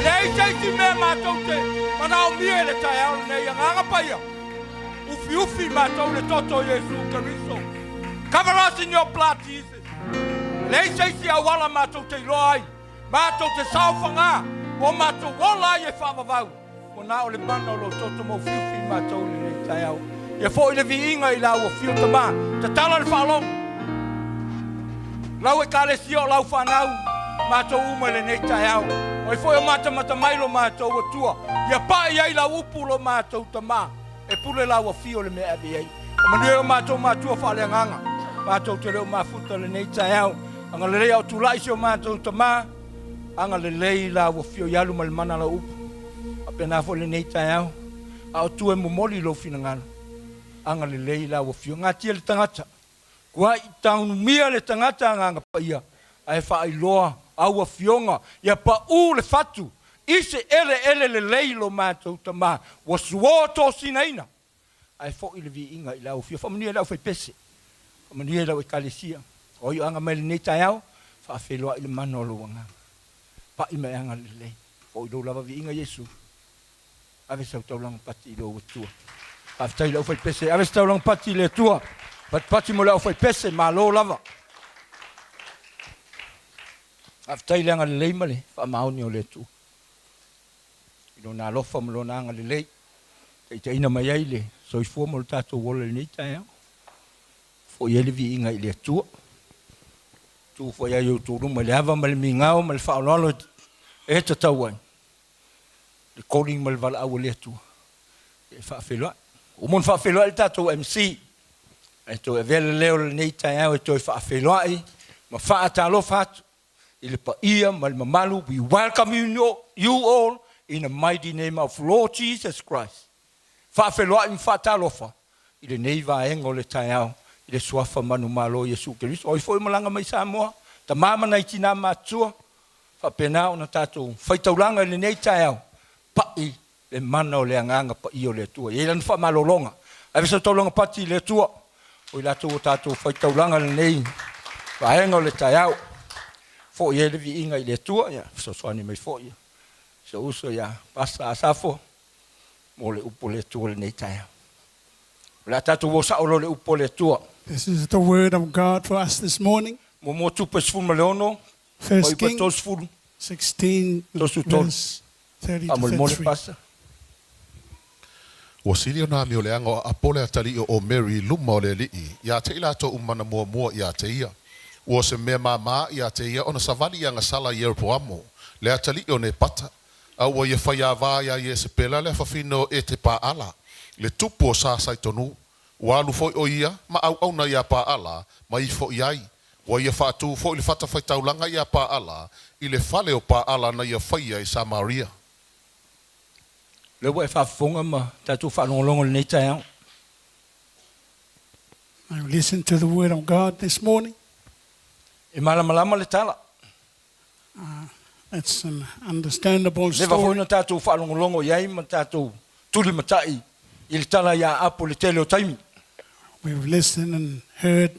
Speaker 6: leai se isi mea matou te manaomia i le taeao lenei, Agaga Paia, ufiufi matou i le Toto o Iesu Keriso. Cover us in your blood, Jesus. E leai se isi auala matou te iloa ai, matou te saofagā, ua matou ola ai e faavavau, ua na o le mana o lou Toto ma ufiufi i matou i lenei taeao. Ia foi le viiga i lau afio Tama, tatala le faalogo. Lau Ekalesia o lau fanau, matou uma i lenei taeao. O ai foi o matamata mai lo matou Atua, ia pai ai lau upu lo matou Tama, e pule lau afio le mea e ave i ai. O manuia o matou matua faaleagaga, matou te le o mafuta lenei taeao. Agalelei a o tulai si o matou Tama, agalelei lau afio i alu ma le mana lau upu. Faapena foi lenei taeao, a o tu e momoli lou finagalo, agalelei lau afio. Gatia le tagata. Kuai taunumia le tagata Agaga Paia ae faailoa au afioga ia paʻu le fatu i se eleele lelei lo matou tama ua suo tosinaina ae foʻi le viiga i le aufia. Faamanuia i le aufaipese, faamanuia i lau Ekalesia. O ai o aga mai lenei taeao, faafeiloai le mana o lou Agaga. Paʻi mai aga lelei, foʻi lou lava viiga Iesu. Ave sau taulaga pati i lou Atua. Faafetai i le aufaipese. Ave se taulaga pati i le Atua. Patipati mo le aufaipese. Malo lava. Faafetai i le agalelei ma le faamaoni o le Atua. I lona alofa ma lona agalelei. Taitaiina mai ai le soifua ma lo tatou ola i lenei taeao. Foi ai le viiga i le Atua. Tu foi ai outou luma i le ava ma le migao ma le faaaloalo e tatau ai. le calling ma le valaau a le Atua e faafeiloai. Ua uma ona faafeiloai le tatou MC, ae toe avea le leo i lenei taeao e toe faafeiloai ma faatalofa atu i le paia ma le mamalu. We welcome you all in the mighty name of Lord Jesus Christ. Faafeiloai ma faatalofa i lenei vaega o le taeao i le Suafa manumalo o Iesu Keriso. O ai foi o malaga mai Samoa, tama ma nai tina matutua, faapena ona tatou faitaulaga i lenei taeao, pai le mana o le Agaga Paia o le Atua. E i ai lana faamalologa. Ave sau taulaga pati i le Atua, o i latou o tatou faitaulaga i lenei vaega o le taeao. Foi ai le viiga i le Atua, ia fesoasoani mai foi si ou uso ia Pasa Asafo mo le upu a le Atua i lenei taeao. O le a tatou o sao loa i le upu a le Atua.
Speaker 7: This is the word of God for us this morning.
Speaker 6: Muamua Tupe 16,
Speaker 7: First
Speaker 6: Fuaiupu
Speaker 7: Kings
Speaker 6: 30,
Speaker 7: 16,
Speaker 6: 33.
Speaker 7: verse 30 to
Speaker 6: Faamolemole
Speaker 7: 33.
Speaker 6: Pasa.
Speaker 8: Ua sili ona amioleaga o Apo le atalii o Omeri i luma o le alii, iā te i latou uma na muamua iā te ia. Ua o se mea māmā iā te ia ona savali i agasala i Ieropoamo, le atalii o Nepata, a ua ia faiāvā iā Iesepela le afafine o Etepaala, le tupu o Sa Saitonu. Ua alu foi ʻo ia ma ʻauʻauna iā Paala ma ifo i ai. Ua ia faatū foi le fatafaitaulaga iā Paala i le fale o Paala na ia faia i Samaria.
Speaker 6: Lea ua e faafofoga ma tatou faalogologo i lenei taeao.
Speaker 7: I listen to the word of God this morning.
Speaker 6: E malamalama le tala.
Speaker 7: It's an understandable
Speaker 6: Leva foi
Speaker 7: story.
Speaker 6: na tatou faalogologo i ai ma tatou tulimatai i le tala iā Apo i le tele o taimi.
Speaker 7: We've listened and heard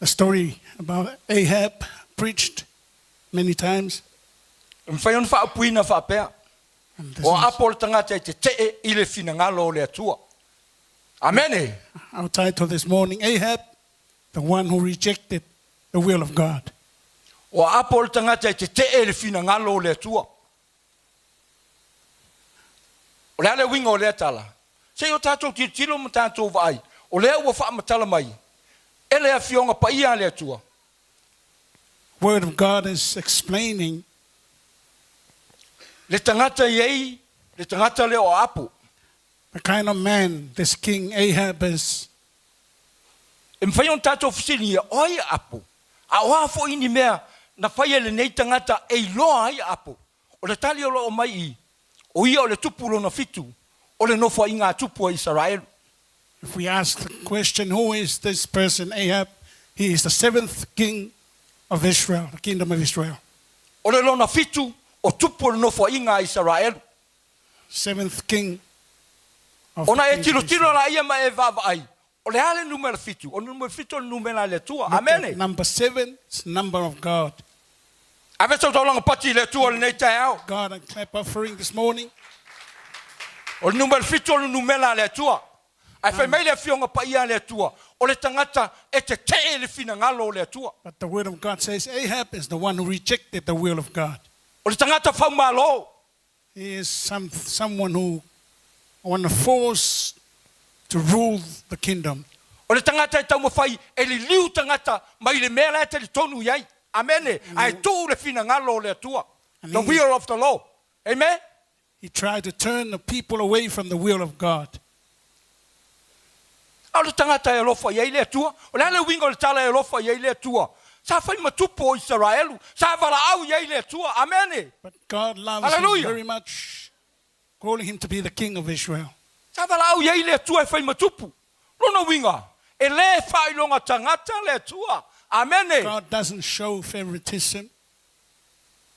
Speaker 7: the story about Ahab preached many times.
Speaker 6: E mafai ona faaupuina faapea,
Speaker 7: And this
Speaker 6: O
Speaker 7: is
Speaker 6: Apo le tagata e tetee i le finagalo o le Atua. Amene!
Speaker 7: our title this morning, Ahab, the one who rejected the will of God.
Speaker 6: O Apo le tagata e tetee i le finagalo o le Atua. O le a le uiga o lea tala? Se i o tatou tilotilo ma tatou vaai, o lea ua faamatala mai e le Afioga Paia a le Atua.
Speaker 7: Word of God is explaining.
Speaker 6: Le tagata i ai le tagata lea o Apo.
Speaker 7: The kind of man this king Ahab is.
Speaker 6: E mafai ona tatou fesiligia, o ai a Apo? A o a foi ni mea na faia e lenei tagata e iloa ai a Apo? O le tali o lo o mai i, o ia o le tupu lona fitu o le nofoaiga a tupu a Isaraelu.
Speaker 7: If we ask the question, who is this person Ahab? He is the seventh king of Israel, the kingdom of Israel.
Speaker 6: O le lona fitu o tupu o le nofoaiga a Isaraelu.
Speaker 7: Seventh king of the
Speaker 6: Ona e
Speaker 7: kingdom of
Speaker 6: tilotilo
Speaker 7: Israel.
Speaker 6: la ia ma e vaavaai, o le a le numera fitu? O le numera fitu o le numera a le Atua.
Speaker 7: Look at
Speaker 6: Amene.
Speaker 7: number seven, it's number of God.
Speaker 6: Ave sau taulaga pati i le Atua i lenei taeao.
Speaker 7: God a clap offering this morning.
Speaker 6: O le numera fitu o le numera a le Atua. Ae fai mai le Afioga Paia a le Atua, o le tagata e tetee i le finagalo o le Atua.
Speaker 7: But the word of God says Ahab is the one who rejected the will of God.
Speaker 6: O le tagata faumalo.
Speaker 7: He is some, someone who want to force to rule the kingdom.
Speaker 6: O le tagata e taumafai e liliu tagata mai le mea la e talitonu i ai. Amene. Ae tuu le finagalo o le Atua. The will of the Lord. Amen.
Speaker 7: He tried to turn the people away from the will of God.
Speaker 6: A o le tagata e alofa i ai le Atua. O le a le uiga o le tala e alofa i ai le Atua? Sa fai ma tupu o Isaraelu. Sa valaau i ai le Atua. Amene.
Speaker 7: But God loves him
Speaker 6: Hallelujah.
Speaker 7: very much, calling him to be the king of Israel.
Speaker 6: Sa valaau i ai le Atua e fai ma tupu. Lona uiga, e lē faailoga tagata le Atua. Amene.
Speaker 7: God doesn't show favoritism.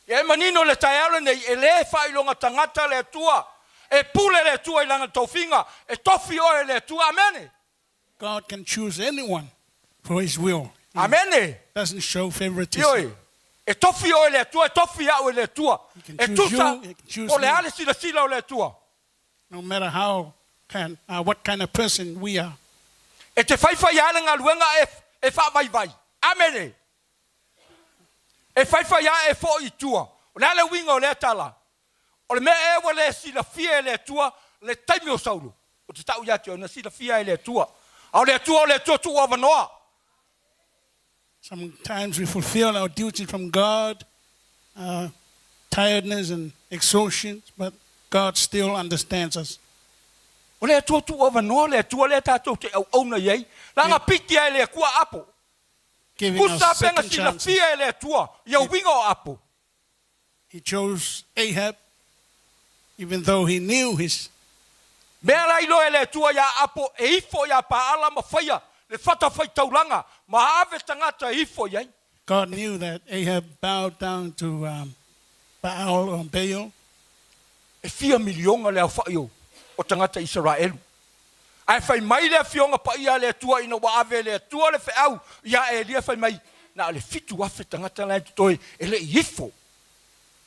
Speaker 6: Ia e manino le taeao lenei, e lē faailoga tagata le Atua. E pule le Atua i lana tofiga, e tofi oe e le Atua. Amene.
Speaker 7: God can choose anyone for his will. He
Speaker 6: Amene.
Speaker 7: doesn't show favoritism.
Speaker 6: Ioe. E tofi oe e le Atua, e tofi au e le Atua.
Speaker 7: He can
Speaker 6: E
Speaker 7: choose
Speaker 6: tusa
Speaker 7: you, he can choose
Speaker 6: po o le
Speaker 7: me.
Speaker 6: a le silasila o le Atua.
Speaker 7: No matter how can, what kind of person we are.
Speaker 6: E te faifai lava le galuega e, e faavaivai. Amene. E faifai lava e foʻi i tua. O le a le uiga o lea tala? O le mea ea ua le silafia e le Atua le taimi o Saulo? Ou te ta'u iā te oe, na silafia e le Atua. A o le Atua o le Atua tuu avanoa.
Speaker 7: Sometimes we fulfill our duty from God, tiredness and exhaustion, but God still understands us.
Speaker 6: O le Atua tuu avanoa, le Atua lea tatou te auauna i ai. Leaga piki lava e le Atua apo.
Speaker 7: Giving us
Speaker 6: Tusa pe na
Speaker 7: second chances.
Speaker 6: silafia e le Atua ia uiga o apo.
Speaker 7: He chose Ahab, even though he knew his
Speaker 6: Mea la iloa e le Atua iā Apo e ifo iā Paala ma faia le fatafaitaulaga ma ave tagata e ifo i ai.
Speaker 7: God knew that Ahab bowed down to um, Baal or Baal.
Speaker 6: E fia miliona le aofa'i o o tagata Isaraelu. Ae fai mai le Afioga Paia a le Atua ina ua ave e le Atua le feau iā Elia fai mai, Na o le 7,000 tagata la e totoe e le i ifo,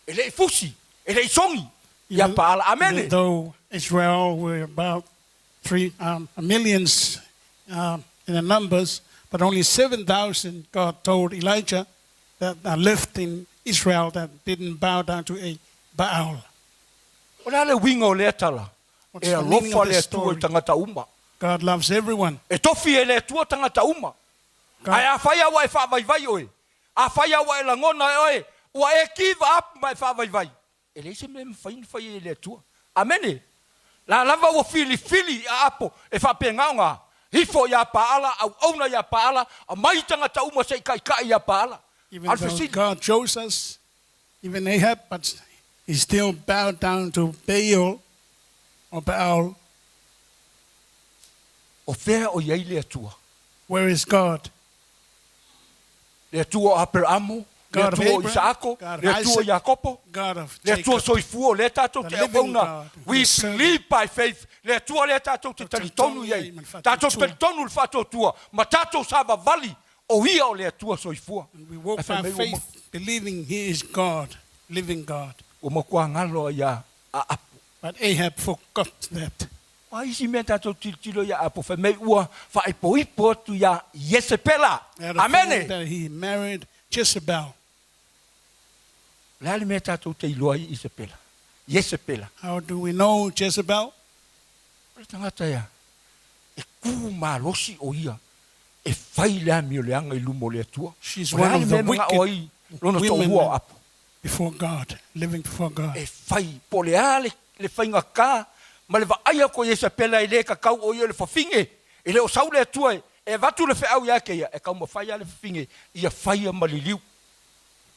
Speaker 6: e le i fusi, e le i sogi iā
Speaker 7: Even,
Speaker 6: Paala.
Speaker 7: even
Speaker 6: Amene.
Speaker 7: though Israel were about three millions in the numbers, but only 7,000, God told Elijah, that are left in Israel that didn't bow down to a Baal.
Speaker 6: O le a le uiga o lea tala?
Speaker 7: What's
Speaker 6: E
Speaker 7: the meaning
Speaker 6: alofa
Speaker 7: of
Speaker 6: le
Speaker 7: this
Speaker 6: Atua i
Speaker 7: story?
Speaker 6: tagata uma.
Speaker 7: God loves everyone.
Speaker 6: E tofi e le Atua tagata uma.
Speaker 7: God,
Speaker 6: Ae afai lava ua e faavaivai oe, afai lava ua e lagona e oe, ua e give up ma e faavaivai, e leai se mea e mafai ona faia e le Atua. Amene. La lava ua filifili i aapo e faapena ona ifo iā Paala, auauna iā Paala, aumai tagata uma se i kaikai iā Paala.
Speaker 7: even
Speaker 6: A o le
Speaker 7: though
Speaker 6: fesili,
Speaker 7: God chose us, even Ahab, but he still bowed down to Baal or Baal.
Speaker 6: o fea o i ai le Atua?
Speaker 7: Where is God?
Speaker 6: Le Atua o Aperaamo, le
Speaker 7: God of
Speaker 6: Atua o
Speaker 7: Abraham,
Speaker 6: Isaako,
Speaker 7: God of
Speaker 6: le Atua o
Speaker 7: Isaac,
Speaker 6: Iakopo,
Speaker 7: God of
Speaker 6: le Atua
Speaker 7: Jacob.
Speaker 6: soifua, o lea tatou
Speaker 7: The
Speaker 6: te
Speaker 7: living
Speaker 6: auauna.
Speaker 7: God.
Speaker 6: We
Speaker 7: We serve
Speaker 6: believe by faith. Le Atua lea tatou te talitonu i ai. Tatou te talitonu i le faatuatua ma tatou savavali o ia o le Atua soifua.
Speaker 7: And we walk
Speaker 6: Ae fai
Speaker 7: by
Speaker 6: mai ua ma-
Speaker 7: faith, believing He is God, living God.
Speaker 6: Ua matua galo ai ia Aapo.
Speaker 7: But Ahab forgot that.
Speaker 6: O a isi mea tatou tilotilo iā Apo, fai mai ua faaipoipo atu iā Iesepela.
Speaker 7: Out of
Speaker 6: Amene.
Speaker 7: that he married Jezebel.
Speaker 6: O le a le mea tatou te iloa ai Isepela? Iesepela.
Speaker 7: How do we know Jezebel?
Speaker 6: O le tagata ia, e kū malosi o ia, e fai le amioleaga i luma o le Atua.
Speaker 7: She's
Speaker 6: O le
Speaker 7: one
Speaker 6: a le
Speaker 7: of the
Speaker 6: mea e mana'o
Speaker 7: wicked
Speaker 6: ai lona
Speaker 7: women
Speaker 6: toʻalua o Apo?
Speaker 7: before God, living before God.
Speaker 6: E fai, po o le a le, le faigatā ma le vaai atu a Iesapela e lē kakau o ia i le fafine, e le o sau le Atua e, e avatu le feau iā te ia, e taumafai lava le fafine ia faia ma liliu.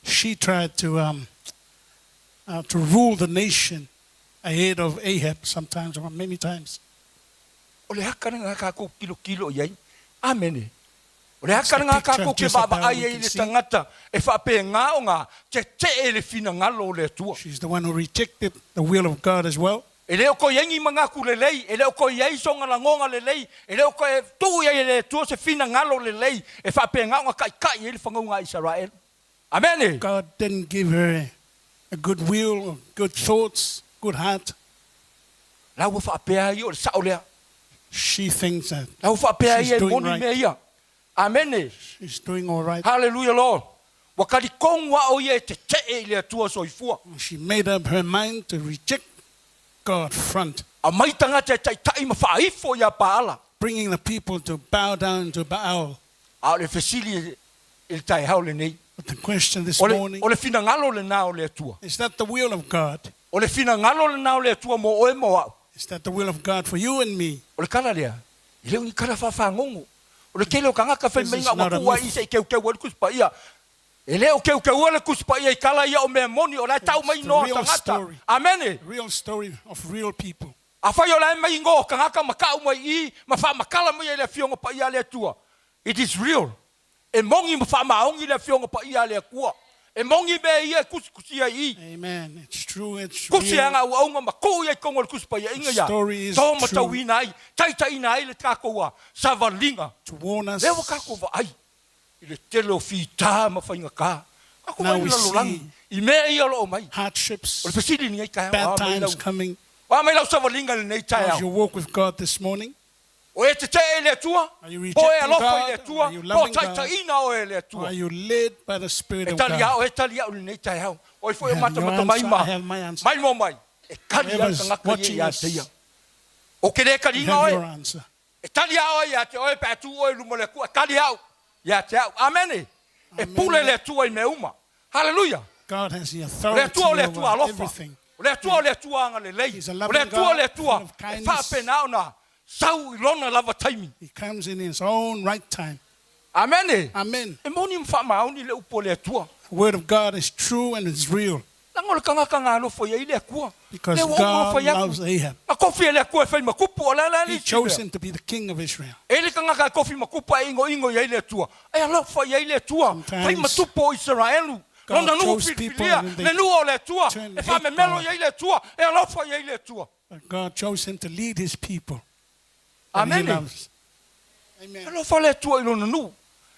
Speaker 7: She tried to, um, to rule the nation ahead of Ahab sometimes or many times.
Speaker 6: O le aka lena a kākou kilokilo i ai. Amene. O le
Speaker 7: That's
Speaker 6: aka
Speaker 7: the
Speaker 6: lena a
Speaker 7: picture
Speaker 6: kākou
Speaker 7: of
Speaker 6: ke
Speaker 7: Jezebel
Speaker 6: vaavaai
Speaker 7: we
Speaker 6: ai i
Speaker 7: can
Speaker 6: le
Speaker 7: see.
Speaker 6: tagata e faapegā ona tete'e le finagalo o le Atua.
Speaker 7: She's the one who rejected the will of God as well.
Speaker 6: E le o koe i ai ni manatu lelei, e le o koe i ai sona lagoga lelei, e le o koe tuu i ai e le Atua se finagalo lelei e faapegā ona kaikai ai le fanauga a Isaraelu. Amene.
Speaker 7: God didn't give her a good will, or good thoughts, good heart.
Speaker 6: La ua faapea ia o le sao lea.
Speaker 7: She thinks that
Speaker 6: La ua faapea
Speaker 7: she's
Speaker 6: ia e
Speaker 7: doing
Speaker 6: moni
Speaker 7: right.
Speaker 6: mea ia. Amene.
Speaker 7: She's doing all right.
Speaker 6: Hallelujah, Lord. Ua talitonu lava o ia e tetee i le Atua soifua.
Speaker 7: She made up her mind to reject God front.
Speaker 6: Aumai tagata e taitai ma faaifo ia Paala.
Speaker 7: Bringing the people to bow down to Baal.
Speaker 6: A o le fesili i le taeao lenei.
Speaker 7: But the question this
Speaker 6: O le,
Speaker 7: morning,
Speaker 6: o le finagalo lena o le Atua.
Speaker 7: is that the will of God?
Speaker 6: O le finagalo lena o le Atua mo oe mo au.
Speaker 7: Is that the will of God for you and me?
Speaker 6: O le kala lea, e le o ni kala faafagogo. O le tele o tagata fai
Speaker 7: This
Speaker 6: mai
Speaker 7: is
Speaker 6: ga ua
Speaker 7: not a
Speaker 6: tuu ai
Speaker 7: myth.
Speaker 6: i se i keukeu ai le Tusi Paia. E le o keukeua le Tusi Paia i kala ia o mea moni, o la e tau mai
Speaker 7: It's the
Speaker 6: igoa o
Speaker 7: real
Speaker 6: tagata.
Speaker 7: story.
Speaker 6: Amene.
Speaker 7: Real story of real people.
Speaker 6: Afai o la e mai igoa o tagata ma kau mai i, ma faamatala mai ai le Afioga Paia a le Atua. It is real. E moni ma faamaoni le Afioga Paia a le Atua. E moni mea ia e kusikusia i i.
Speaker 7: Amen. It's true. It's
Speaker 6: Kusi
Speaker 7: real.
Speaker 6: anga auauga ma tuu ia i totonu o le Tusi Paiaiga ia.
Speaker 7: Story is
Speaker 6: Tō
Speaker 7: true.
Speaker 6: matauina ai, taitaiina ai le tatou a savaliga.
Speaker 7: To warn us.
Speaker 6: Lea ua tatou vaai i le tele o fita ma faigata. Tatou
Speaker 7: Now
Speaker 6: vaai i
Speaker 7: we
Speaker 6: le lalolagi
Speaker 7: see
Speaker 6: i mea ia o lo o mai.
Speaker 7: Hardships,
Speaker 6: O le fesili i lenei taeao,
Speaker 7: bad
Speaker 6: a mai
Speaker 7: times
Speaker 6: lau,
Speaker 7: coming.
Speaker 6: a mai lau savaliga i lenei
Speaker 7: How's
Speaker 6: taeao.
Speaker 7: your walk with God this morning?
Speaker 6: O e tetee i le Atua,
Speaker 7: Are you
Speaker 6: po e
Speaker 7: rejecting
Speaker 6: alofa i le
Speaker 7: God?
Speaker 6: Atua,
Speaker 7: Are you
Speaker 6: po
Speaker 7: loving God?
Speaker 6: taitaiina oe e le
Speaker 7: Or
Speaker 6: Atua.
Speaker 7: are you led by the Spirit
Speaker 6: E
Speaker 7: of
Speaker 6: tali
Speaker 7: God?
Speaker 6: au, e tali au i lenei taeao. O i foi o
Speaker 7: You have your
Speaker 6: matamata mai
Speaker 7: answer,
Speaker 6: ma,
Speaker 7: I have my answer.
Speaker 6: mai mo mai. E kali a
Speaker 7: Whoever's
Speaker 6: tagata ia
Speaker 7: watching
Speaker 6: ia
Speaker 7: us,
Speaker 6: te ia. O ke le
Speaker 7: You
Speaker 6: kaliga
Speaker 7: have
Speaker 6: oe,
Speaker 7: your answer.
Speaker 6: e tali au oe ia te oe pe a tu oe i luma o le Atua, e kali au ia te au. Amene. E pule le Atua i mea uma. Hallelujah.
Speaker 7: God has the
Speaker 6: O le
Speaker 7: authority
Speaker 6: Atua o le Atua
Speaker 7: over
Speaker 6: alofa.
Speaker 7: everything.
Speaker 6: O le Atua o le Atua agalelei.
Speaker 7: He's a
Speaker 6: O le
Speaker 7: loving
Speaker 6: Atua o le
Speaker 7: God,
Speaker 6: Atua
Speaker 7: full of
Speaker 6: e
Speaker 7: kindness.
Speaker 6: faapena ona sau i lona lava taimi.
Speaker 7: He comes in his own right time.
Speaker 6: Amene.
Speaker 7: Amen.
Speaker 6: E moni ma faamaoni le upu o le Atua.
Speaker 7: The word of God is true and it's real
Speaker 6: Leaga o le tagata na alofa i ai le Atua.
Speaker 7: because
Speaker 6: Le ua uma
Speaker 7: God
Speaker 6: fai atu.
Speaker 7: loves Ahab.
Speaker 6: A kofi e le Atua e fai ma kupu, o le a le
Speaker 7: He
Speaker 6: isi
Speaker 7: chose
Speaker 6: mea.
Speaker 7: him to be the king of Israel.
Speaker 6: E le tagata e kofi ma kupu a ingoingo i ai le Atua. E alofa i ai le Atua.
Speaker 7: Sometimes
Speaker 6: Fai ma tupu o Isaraelu.
Speaker 7: God
Speaker 6: Lona nuu
Speaker 7: chose people
Speaker 6: filifilia,
Speaker 7: and then they
Speaker 6: le nuu o le Atua.
Speaker 7: turn
Speaker 6: E
Speaker 7: and hate
Speaker 6: faamemelo
Speaker 7: God.
Speaker 6: i ai le Atua. E alofa i ai le Atua.
Speaker 7: But God chose him to lead his people. that he
Speaker 6: Amene.
Speaker 7: loves. Amen.
Speaker 6: Alofa le Atua i lona nuu.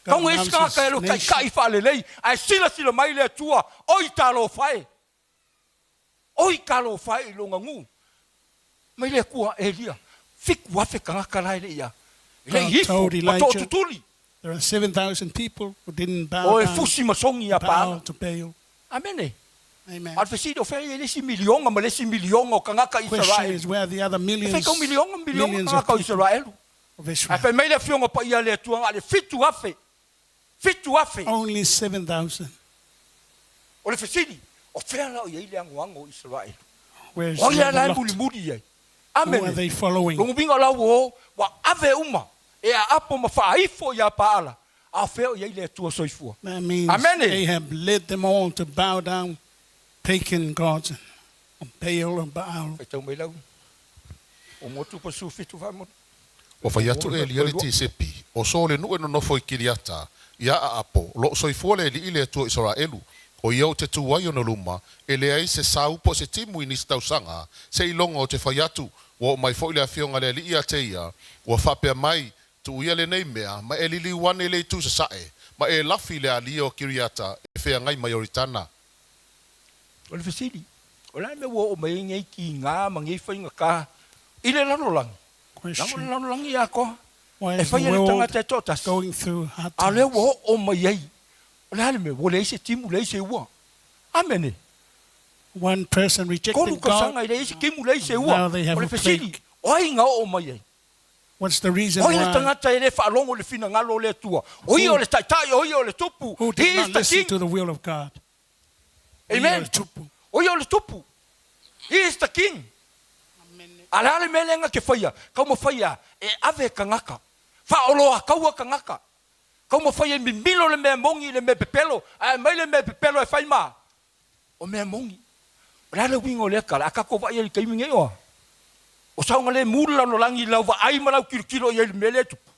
Speaker 7: God
Speaker 6: Kauga isi
Speaker 7: loves
Speaker 6: tagata
Speaker 7: his
Speaker 6: e lo
Speaker 7: nation.
Speaker 6: taitai faalelei, ae silasila mai le Atua, oi talofa e. Oi talofa e i lona nuu. Mai le Atua, Elia, 7,000 tagata la e le ia. E le
Speaker 7: God
Speaker 6: ifo,
Speaker 7: told
Speaker 6: ma
Speaker 7: Elijah,
Speaker 6: tootutuli.
Speaker 7: There are 7,000 people who didn't bow
Speaker 6: O e
Speaker 7: down
Speaker 6: fusi ma sogi ia
Speaker 7: to Baal,
Speaker 6: Paala.
Speaker 7: to Baal.
Speaker 6: Amene.
Speaker 7: Amen.
Speaker 6: A le fesili o fea i ai le isi miliona ma le isi miliona o tagata
Speaker 7: Question
Speaker 6: Israel.
Speaker 7: is where the other
Speaker 6: E
Speaker 7: millions,
Speaker 6: fai kau miliona, miliona
Speaker 7: millions of
Speaker 6: tagata o
Speaker 7: people
Speaker 6: Israelu.
Speaker 7: of
Speaker 6: Ae
Speaker 7: Israel.
Speaker 6: fai mai le afioga paia a le Atua na le 7,000. 7,000.
Speaker 7: Only 7,000.
Speaker 6: O le fesili, o fea la o i ai le agoago o Israelu.
Speaker 7: Where's
Speaker 6: O
Speaker 7: the
Speaker 6: ia
Speaker 7: other
Speaker 6: la e
Speaker 7: lot?
Speaker 6: mulimuli ai.
Speaker 7: Who are
Speaker 6: Amene.
Speaker 7: they following?
Speaker 6: Longa uiga o la ua o, ua ave uma, e aapo ma faaifo ia Paala. A o fea o i ai le Atua soifua.
Speaker 7: That means
Speaker 6: Amene.
Speaker 7: Ahab led them all to bow down, pagan gods, Baal and Baal.
Speaker 6: Faitau mai lau. O motu pa su fitu wha
Speaker 8: Ua fai atu e Elia le Tisepi, o so le nuu e nonofo i Kiriata, ia Aapo, o loo soifua le alii le Atua o Isaraelu, o ia ou te tu ai ona luma, e leai se sau po o se timu i nisi tausaga, seiloga ou te fai atu, ua oo mai foi le afioga a le alii ia te ia, ua faapea mai, Tuuia lenei mea, ma e liliu ane i le itu sasae, ma e lafi i le alia o Kiriata e feagai ma Ioritana.
Speaker 6: O le fesili, o le a le mea ua oo mai ai nei kigā ma nei faigata i le lalolagi? Leaga o le
Speaker 7: Question.
Speaker 6: lalolagi atoa
Speaker 7: Why
Speaker 6: e
Speaker 7: is the
Speaker 6: faia e le
Speaker 7: world
Speaker 6: tagata e toatasi,
Speaker 7: going through hard
Speaker 6: a o lea
Speaker 7: times?
Speaker 6: ua oo mai ai. O le a le mea? Ua leai se timu, leai se ua. Amene.
Speaker 7: One person
Speaker 6: Tolu
Speaker 7: rejected God.
Speaker 6: tausaga e leai se timu, leai se ua.
Speaker 7: Now they have
Speaker 6: O le
Speaker 7: a
Speaker 6: fesili,
Speaker 7: plague.
Speaker 6: o ai na oo mai ai?
Speaker 7: What's the reason
Speaker 6: O ai le
Speaker 7: why?
Speaker 6: tagata e le faalogo i le finagalo o le Atua? O ia o le taitai, o ia o le tupu.
Speaker 7: Who
Speaker 6: He
Speaker 7: did
Speaker 6: is
Speaker 7: not
Speaker 6: the
Speaker 7: listen
Speaker 6: king.
Speaker 7: to the will of God?
Speaker 6: Amen. O ia o le tupu. He is the king. A le a le mea lea na te faia, taumafai a e ave kangaka. Faaoloa kaua kangaka. Taumafai e mimilo le mea moni i le mea pepelo, ae aumai le mea pepelo e fai ma. O mea moni. O le a le uiga o lea tala, a tatou vaai ai i le taimi nei oa. O saogalemu le lalolagi i lau vaai ma lau kilokilo i ai i le mea lea e tupu.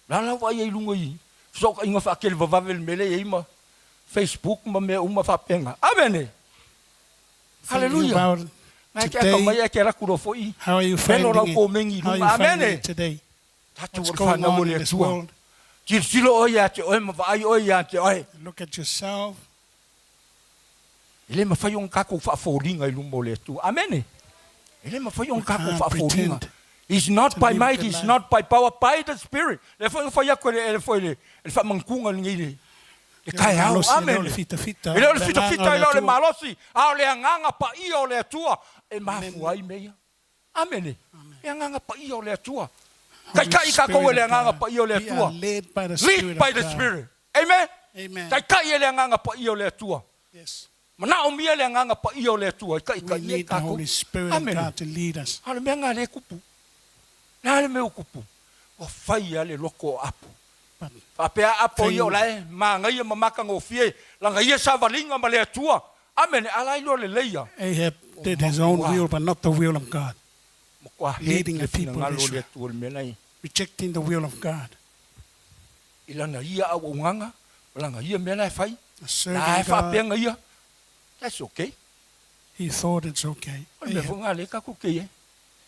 Speaker 6: O le a lau vaai ai i luga i fesootaiga faatelevavave i le mea lea e i ai ma Facebook ma mea uma faapena. Amene!
Speaker 7: Thinking
Speaker 6: Hallelujah!
Speaker 7: about it
Speaker 6: Mai ke aka mai
Speaker 7: today,
Speaker 6: e ke raku ro foi.
Speaker 7: how are you
Speaker 6: Velo
Speaker 7: finding
Speaker 6: lau
Speaker 7: it?
Speaker 6: komegi i
Speaker 7: How are
Speaker 6: luga.
Speaker 7: you finding
Speaker 6: Amene!
Speaker 7: it today?
Speaker 6: Tatou
Speaker 7: What's
Speaker 6: o le
Speaker 7: going
Speaker 6: whanau o
Speaker 7: on
Speaker 6: le
Speaker 7: in this
Speaker 6: Atua.
Speaker 7: world?
Speaker 6: Tilotilo oe ia te oe ma vaai oe ia te oe.
Speaker 7: Look at yourself.
Speaker 6: E le mafai ona tatou faafoliga i luma o le Atua. Amene. E le mafai ona
Speaker 7: We
Speaker 6: tatou
Speaker 7: can't
Speaker 6: faafoliga.
Speaker 7: pretend
Speaker 6: It's not
Speaker 7: to
Speaker 6: by
Speaker 7: live a
Speaker 6: might,
Speaker 7: good
Speaker 6: it's
Speaker 7: life.
Speaker 6: not by power, by the Spirit. Lea foi na fai atu e le, e le foi le, le faamanatuga lenei le, le
Speaker 7: Le
Speaker 6: taeao.
Speaker 7: malosi, e le o
Speaker 6: Amene.
Speaker 7: le fitafita,
Speaker 6: E le o le
Speaker 7: le agaga
Speaker 6: fitafita,
Speaker 7: o
Speaker 6: e
Speaker 7: le
Speaker 6: le o le
Speaker 7: Atua.
Speaker 6: malosi, a o le agaga paia o le Atua e mafua ai mea ia. Amene. Le agaga paia o le Atua.
Speaker 7: Holy
Speaker 6: Taitai tatou e
Speaker 7: Spirit
Speaker 6: le
Speaker 7: of
Speaker 6: agaga
Speaker 7: God.
Speaker 6: paia o le
Speaker 7: We
Speaker 6: Atua.
Speaker 7: are led by the
Speaker 6: Lead
Speaker 7: Spirit
Speaker 6: by
Speaker 7: of
Speaker 6: the
Speaker 7: God.
Speaker 6: Spirit. Amen.
Speaker 7: Amen.
Speaker 6: Taitai e le agaga paia o le Atua.
Speaker 7: Yes.
Speaker 6: Manaomia le agaga paia o le Atua e
Speaker 7: We
Speaker 6: taitai ai
Speaker 7: need the
Speaker 6: tatou.
Speaker 7: Holy Spirit of
Speaker 6: Amene.
Speaker 7: God to lead us.
Speaker 6: A o le mea lena lea e kupu. Le a le mea ua kupu? Ua fai lava le loto o Apo.
Speaker 7: But
Speaker 6: Faapea Apo ia o
Speaker 7: things
Speaker 6: la e magaia ma matagofie laga ia savaliga ma le Atua. Amene. A la iloa lelei ia.
Speaker 7: Ahab
Speaker 6: Ua
Speaker 7: did his own
Speaker 6: matua.
Speaker 7: will, but not the will of God,
Speaker 6: Matua hate
Speaker 7: leading
Speaker 6: le
Speaker 7: the people of
Speaker 6: finagalo o le
Speaker 7: Israel,
Speaker 6: Atua i le mea nei.
Speaker 7: rejecting the will of God,
Speaker 6: I lana ia auaunaga, ma lana ia mea la e fai. La
Speaker 7: serving
Speaker 6: e
Speaker 7: God.
Speaker 6: faapeaga ia. That's okay.
Speaker 7: He thought it's okay.
Speaker 6: O le mea
Speaker 7: Ahab,
Speaker 6: foi lena lea tatou te i ai.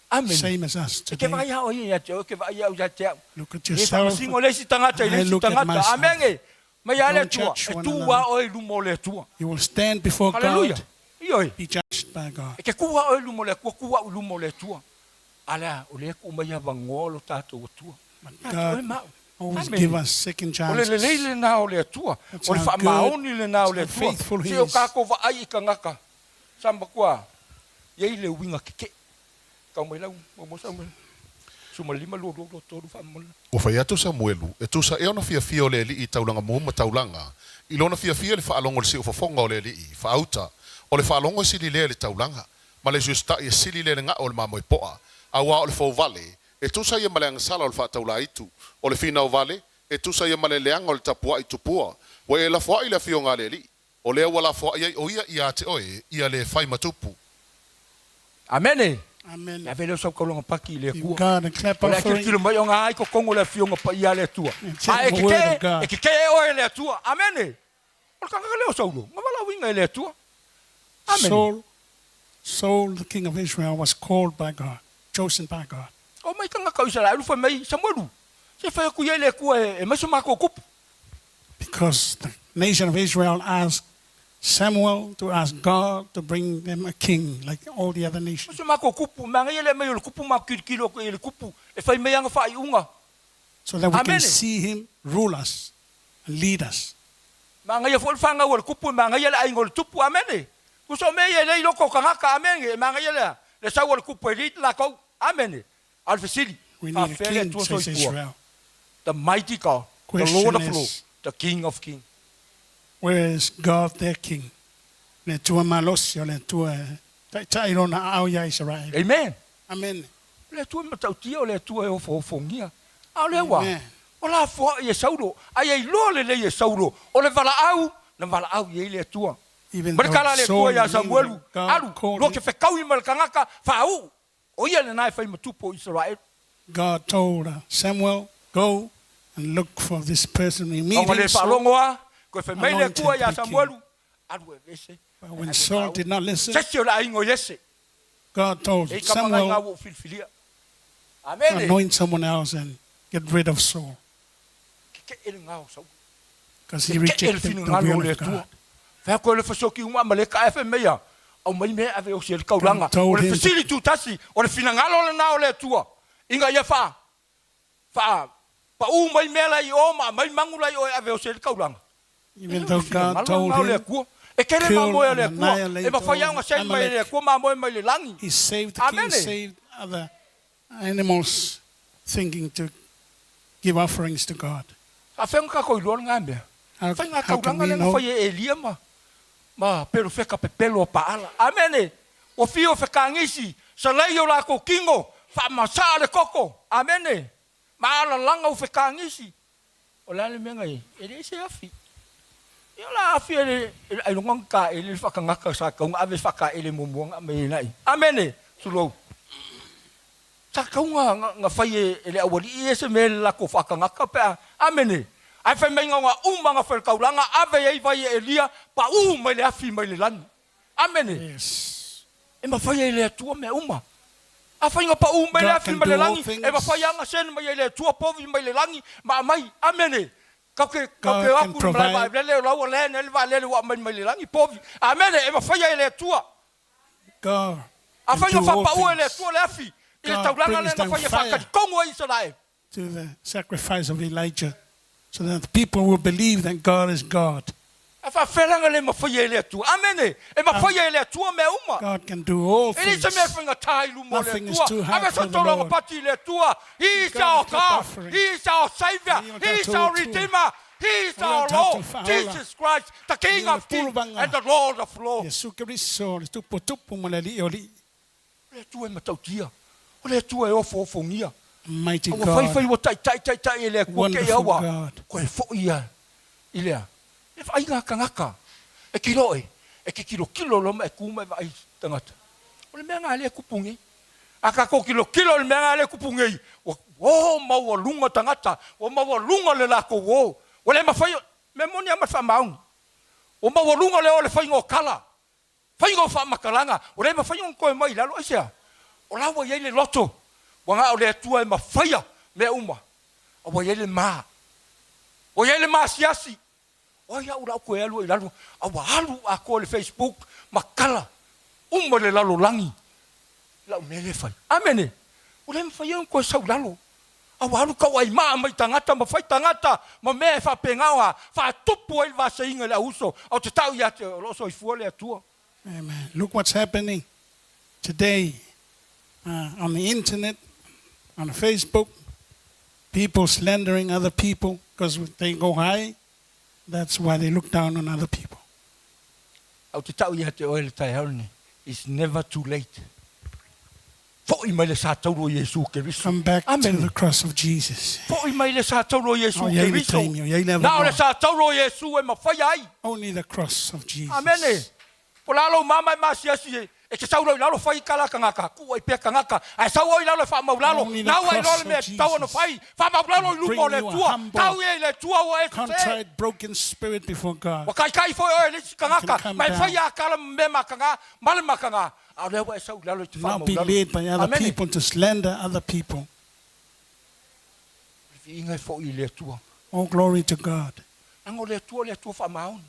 Speaker 6: Amene.
Speaker 7: same as us
Speaker 6: E ke
Speaker 7: today.
Speaker 6: vaai ao ia ia te au, e ke vaai au ia te au.
Speaker 7: Look at
Speaker 6: E
Speaker 7: yourself.
Speaker 6: faamasino le isi tagata i le
Speaker 7: I
Speaker 6: isi
Speaker 7: look at
Speaker 6: tagata.
Speaker 7: myself.
Speaker 6: Amene. Mai a le
Speaker 7: Don't
Speaker 6: Atua.
Speaker 7: judge
Speaker 6: E
Speaker 7: one
Speaker 6: tu
Speaker 7: another.
Speaker 6: a oe i luma o le Atua.
Speaker 7: You will stand before
Speaker 6: Hallelujah.
Speaker 7: God,
Speaker 6: Ioe.
Speaker 7: be judged by God.
Speaker 6: E ke ku a oe i luma o le Atua, ku au i luma o le Atua. A lea, o lea e tuu mai avanoa lo tatou Atua.
Speaker 7: But
Speaker 6: Ia te oe
Speaker 7: God
Speaker 6: ma au.
Speaker 7: always
Speaker 6: Amene.
Speaker 7: give us second
Speaker 6: O le lelei
Speaker 7: chances.
Speaker 6: lena o le Atua.
Speaker 7: That's
Speaker 6: O le
Speaker 7: how good,
Speaker 6: faamaoni lena o le
Speaker 7: that's how
Speaker 6: Atua.
Speaker 7: faithful He
Speaker 6: Se o
Speaker 7: is.
Speaker 6: kākou vaai i kagaka. Sa matua, e i ai le uiga kekeʻe. Tau mai lau, mo sa mai. Suma lima lua lua lua tolu faamolemole.
Speaker 8: Ua fai atu Samuelu, e tusa ea ona fiafia o le alii i taulaga mu ma taulaga, i lona fiafia i le faalogo i le siufofoga o le alii, faauta, o le faalogo e sili lea i le taulaga, ma le siusita'i e sili lea i le ga'o o le mamoe po'a. Auā o le fouvale, e tusa ia ma le agasala o le faataulāitu, o le finau vale, e tusa ia ma le leaga o le tapua'i tupua. Ua e lafoa'i i le afioga a le Alii, o lea ua lafoa'i ai o ia ia te oe, ia le fai ma tupu.
Speaker 6: Amene.
Speaker 7: Amen.
Speaker 6: E ave lea o sau taulaga paki i le
Speaker 7: Give
Speaker 6: Atua.
Speaker 7: God a clap
Speaker 6: O le a
Speaker 7: offering.
Speaker 6: tilotilo mai o ga ai totonu o le afioga paia a le Atua.
Speaker 7: And take
Speaker 6: A e
Speaker 7: the word
Speaker 6: kekē,
Speaker 7: of God.
Speaker 6: e kekē oe e le Atua. Amene. O le tagata lea o Saulo, na valaauina e le Atua. Amene.
Speaker 7: Saul, the king of Israel, was called by God, chosen by God.
Speaker 6: O mai tagata o Isaraelu fai mai, Samuelu, se i fai atu ia i le Atua e aumai so matou tupu.
Speaker 7: Because the nation of Israel asked Samuel to ask God to bring them a king like all the other nations.
Speaker 6: So matou kupu, manaia le aumai o le kupu ma kilokilo atu i le kupu e fai mai ana faaiuga.
Speaker 7: So that we can
Speaker 6: Amene.
Speaker 7: see him rule us and lead us.
Speaker 6: Manaia foi le fanau a le kupu, manaia le aiga o le tupu. Amene. Tusa o mea ia e le i loko o tagata. Amene. E manaia le, le sau a le kupu e lead lakou. Amene. A o le fesili,
Speaker 7: We need a
Speaker 6: faafefea le
Speaker 7: king,
Speaker 6: Atua
Speaker 7: says
Speaker 6: soifua?
Speaker 7: Israel.
Speaker 6: The mighty God, the
Speaker 7: Question
Speaker 6: Lord of
Speaker 7: is,
Speaker 6: Lords, the King of Kings.
Speaker 7: Where is God their king? Le Atua malosi o le Atua e taitai lona aao ia Isaraelu.
Speaker 6: Amen.
Speaker 7: Amene.
Speaker 6: O le Atua e matautia, o le Atua e ofoofogia. A o lea ua,
Speaker 7: Amen.
Speaker 6: o lafoai e Saulo, ae e iloa lelei e Saulo, o le valaau, na valaau i ai le Atua.
Speaker 7: Even
Speaker 6: Ma le
Speaker 7: though
Speaker 6: tala a le Atua
Speaker 7: Saul
Speaker 6: ia
Speaker 7: knew
Speaker 6: Samuelu,
Speaker 7: that God
Speaker 6: Alu,
Speaker 7: called
Speaker 6: lua
Speaker 7: him,
Speaker 6: ke fekaui ma le tagata, faauu. O ia lena e fai ma tupu o Isaraelu.
Speaker 7: God told Samuel, go and look for this person. We meet
Speaker 6: Ona
Speaker 7: him,
Speaker 6: le
Speaker 7: Saul.
Speaker 6: faalogo lava, koe fai mai le
Speaker 7: Anointed
Speaker 6: Atua ia
Speaker 7: the king.
Speaker 6: Samuelu, alu e vese.
Speaker 7: But when Saul did not listen,
Speaker 6: Se isi o le aiga o Iese,
Speaker 7: God told
Speaker 6: e i kama ngai
Speaker 7: Samuel
Speaker 6: ngā ua ou filifilia.
Speaker 7: to
Speaker 6: Amene.
Speaker 7: anoint someone else and get rid of Saul
Speaker 6: Keke'e le gā o Saulo.
Speaker 7: because he
Speaker 6: Keke'e le
Speaker 7: rejected the
Speaker 6: finagalo o
Speaker 7: will
Speaker 6: le
Speaker 7: of
Speaker 6: Atua.
Speaker 7: God.
Speaker 6: Fai atu e le fesoki uma Amaleka ae fai mai ia, aumai mea e ave osi ai le taulaga.
Speaker 7: God told
Speaker 6: O le
Speaker 7: him to-
Speaker 6: fesili tutasi, o le finagalo lenā o le Atua. Ina ia faa, faa, paū mai mea la i o ma aumai magu la i o e ave osi ai le taulaga.
Speaker 7: Even though God told
Speaker 6: o le
Speaker 7: him,
Speaker 6: Atua. E tele
Speaker 7: kill
Speaker 6: mamoe a le
Speaker 7: and
Speaker 6: Atua.
Speaker 7: annihilate
Speaker 6: E mafai
Speaker 7: all
Speaker 6: lava ona sei mai e le
Speaker 7: Amalek.
Speaker 6: Atua mamoe mai le lagi.
Speaker 7: He saved the king,
Speaker 6: Amene.
Speaker 7: saved other animals, thinking to give offerings to God.
Speaker 6: Faafeaga tatou iloa lena mea.
Speaker 7: How,
Speaker 6: Fai ngā
Speaker 7: how can
Speaker 6: taulaga
Speaker 7: we
Speaker 6: lea na
Speaker 7: know?
Speaker 6: fai e Elia ma, ma perofeka pepelo a Paala. Amene. Ua fia o fekagisi, salai o lakou kino, faamasaa le koko. Amene. Ma alalaga o fekagisi. O le a le mea na i ai? E leai se afi. Ia o la afi e le, e ailoga na taele le faakagata sa tatau ona ave faataele muamua na aumai ai na'i. Amene. Tulou. Sa tatau na, na fai e, e le aualii ia se mea i le latou faakagata pe a. Amene. Ae fai mai na ona uma na fai le taulaga, ave ai vai e Elia, paū mai le afi mai le lagi. Amene.
Speaker 7: Yes.
Speaker 6: E mafai ai e le Atua mea uma. Afai na paʻū mai le
Speaker 7: God
Speaker 6: afi
Speaker 7: can
Speaker 6: mai le
Speaker 7: do all
Speaker 6: lagi, e
Speaker 7: things.
Speaker 6: mafai lava ona send mai ai le Atua povi mai le lagi ma aumai. Amene. Tatou te, tatou te
Speaker 7: God
Speaker 6: o
Speaker 7: can
Speaker 6: atu i le malae
Speaker 7: provide.
Speaker 6: vaalele o la ua land ai le vaalele ua aumai mai le lagi povi. Amene. E mafai e le Atua.
Speaker 7: God can
Speaker 6: Afai na
Speaker 7: do all
Speaker 6: faapaʻu e le
Speaker 7: things.
Speaker 6: Atua le afi i le
Speaker 7: God
Speaker 6: taulaga
Speaker 7: brings
Speaker 6: lea na
Speaker 7: down
Speaker 6: fai e
Speaker 7: fire
Speaker 6: faatalitonu ai Isaraelu.
Speaker 7: to the sacrifice of Elijah so that the people will believe that God is God.
Speaker 6: Ae faafefea la ona le mafaia e le Atua? Amene. E mafaia e le Atua mea uma.
Speaker 7: God can do all
Speaker 6: E leai se mea e
Speaker 7: things.
Speaker 6: faigata i luma o le
Speaker 7: Nothing is
Speaker 6: Atua.
Speaker 7: too hard
Speaker 6: Ave
Speaker 7: for
Speaker 6: se
Speaker 7: the
Speaker 6: tolaga
Speaker 7: Lord.
Speaker 6: pati i le Atua. He is
Speaker 7: God
Speaker 6: our
Speaker 7: keep
Speaker 6: God.
Speaker 7: offering.
Speaker 6: He is our Savior.
Speaker 7: Ia o
Speaker 6: He is
Speaker 7: tatou
Speaker 6: our
Speaker 7: Atua.
Speaker 6: Redeemer. He is
Speaker 7: Ia o
Speaker 6: our
Speaker 7: tatou
Speaker 6: Lord.
Speaker 7: Faaola.
Speaker 6: Jesus Christ, the King
Speaker 7: Ia le
Speaker 6: of Kings
Speaker 7: puluvanga.
Speaker 6: and the Lord of Lords.
Speaker 7: Iesu Keriso, le tuputupu ma le alii o alii.
Speaker 6: O le Atua e matautia. O le Atua e ofoofogia.
Speaker 7: Mighty
Speaker 6: Ua
Speaker 7: God,
Speaker 6: faifai ua taitai taitai e le Atua kei
Speaker 7: wonderful
Speaker 6: aua.
Speaker 7: God.
Speaker 6: Koe foʻi ia i lea. Le vaaiga a tagata e kiloe, e te kilokilo loa ma e tu ma e vaai i tagata. O le mea lena lea e tupu nei. A tatou kilokilo i le mea lena lea e tupu nei, ua o maualuga tagata, ua maualuga le latou o. Ua le mafai, mea moni lava ma le faamaoni. Ua maualuga le o i le faiga o tala. Faiga o faamatalaga, ua le mafai ona toe mai i lalo. Aisea? O la ua i ai le loto, ua na o le Atua e mafaia mea uma, a ua i ai le ma. Ua i ai le maasiasi. O ai au la ou toe alu ai i lalo, a ua alu atoa i le Facebook ma tala uma i le lalolagi lau mea lea e fai. Amene. Ua le mafai ai ona toe sau i lalo. A ua alu tauaimaa mai tagata ma fai tagata ma mea e faapena ona faatupu ai le vasaiga i le auuso, a o te tau ia te o lo o soifua le Atua.
Speaker 7: Amen. Look what's happening today uh, on the internet, on Facebook, people slandering other people because they go high. That's why they look down on other people.
Speaker 6: Ou te tau ia te oe le taeao lenei, it's never too late. Foʻi mai le sa taulu o Iesu Keriso.
Speaker 7: Come back to
Speaker 6: Amene.
Speaker 7: the cross of Jesus.
Speaker 6: Foʻi mai le sa taulu o Iesu
Speaker 7: O iai le
Speaker 6: Keriso.
Speaker 7: taimi, o iai le
Speaker 6: Na o le
Speaker 7: avanoa.
Speaker 6: sa taulu o Iesu e mafaia ai.
Speaker 7: Only the cross of Jesus.
Speaker 6: Amene. Po o le a lou mama e masiasi e, e te sau loa i lalo fai kala kangaka, kuu ai pea kangaka, ae sau oe i lalo e faamaulalo,
Speaker 7: Only the
Speaker 6: nau ai loa
Speaker 7: cross
Speaker 6: le mea
Speaker 7: of
Speaker 6: e tatau ona
Speaker 7: Jesus
Speaker 6: fai, faamaulalo i
Speaker 7: bring
Speaker 6: luma o le
Speaker 7: you a
Speaker 6: Atua,
Speaker 7: humble,
Speaker 6: tau ia i le Atua ua e sese.
Speaker 7: Contrite, broken spirit before God.
Speaker 6: Ua kaikai foi oe e le isi
Speaker 7: You can
Speaker 6: kangaka,
Speaker 7: come
Speaker 6: ma e
Speaker 7: down.
Speaker 6: fai a kala ma mea makanga, ma le makanga, a o lea ua e sau i lalo e te
Speaker 7: Not be
Speaker 6: faamaulalo.
Speaker 7: led by other
Speaker 6: Amene.
Speaker 7: people to slander other people.
Speaker 6: O le viiga e foi i le Atua.
Speaker 7: All glory to God.
Speaker 6: Leaga o le Atua o le Atua faamaoni.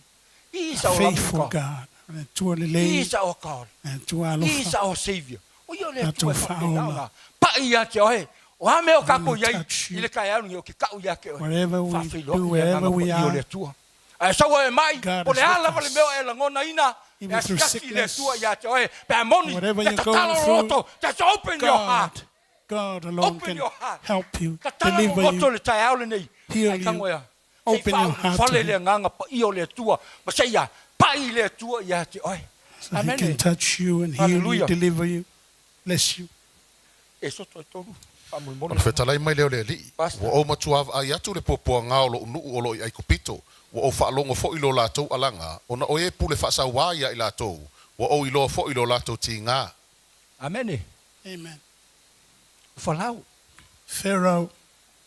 Speaker 6: He is
Speaker 7: A
Speaker 6: our loving
Speaker 7: faithful
Speaker 6: God.
Speaker 7: God. Le Atua
Speaker 6: He
Speaker 7: lelei,
Speaker 6: is our God.
Speaker 7: le Atua
Speaker 6: He is
Speaker 7: alofa.
Speaker 6: our Savior. O ia o le
Speaker 7: Tatou
Speaker 6: Atua e faapena
Speaker 7: faaola.
Speaker 6: ona paʻi ia te oe. O a mea o kākou
Speaker 7: will
Speaker 6: i ai
Speaker 7: touch you.
Speaker 6: i le taeao lenei, ou te taʻu ia te oe.
Speaker 7: Whatever we
Speaker 6: Faafeiloai
Speaker 7: do,
Speaker 6: le
Speaker 7: wherever
Speaker 6: agaga
Speaker 7: we
Speaker 6: paia o le
Speaker 7: are,
Speaker 6: Atua. Ae sau oe mai,
Speaker 7: God
Speaker 6: o le
Speaker 7: is
Speaker 6: a
Speaker 7: with
Speaker 6: lava le
Speaker 7: us.
Speaker 6: mea o e lagonaina, e
Speaker 7: Even through
Speaker 6: asiasi i le
Speaker 7: sickness,
Speaker 6: Atua ia te oe. Pe a moni,
Speaker 7: whatever
Speaker 6: e
Speaker 7: you're going
Speaker 6: tatalo lou
Speaker 7: through,
Speaker 6: loto, just open your heart.
Speaker 7: God, God alone
Speaker 6: Open
Speaker 7: can
Speaker 6: your heart.
Speaker 7: help you,
Speaker 6: Tatala lou
Speaker 7: deliver
Speaker 6: loto
Speaker 7: you,
Speaker 6: i le taeao lenei.
Speaker 7: heal
Speaker 6: Ai
Speaker 7: you.
Speaker 6: tago ea. Sei
Speaker 7: Open your heart to
Speaker 6: faaulufale le
Speaker 7: Him
Speaker 6: agaga paia o le Atua, ma seia pai le Atua ia te oe.
Speaker 7: so He
Speaker 6: Amene.
Speaker 7: can touch you and heal you,
Speaker 6: Hallelujah.
Speaker 7: deliver you, bless you.
Speaker 6: E soto e tolu, faamolemole.
Speaker 8: Ona fetalai mai lea o le Alii,
Speaker 6: Pastor.
Speaker 8: Ua ou matua vaai atu le puapuaga o lou nuu o lo o i Aikupito, ua ou faalogo foi i lo latou alaga, ona o e pule faasauā ia i latou, ua ou iloa foi i lo latou tigā.
Speaker 6: Amene.
Speaker 7: Amen.
Speaker 6: O Farao.
Speaker 7: Pharaoh,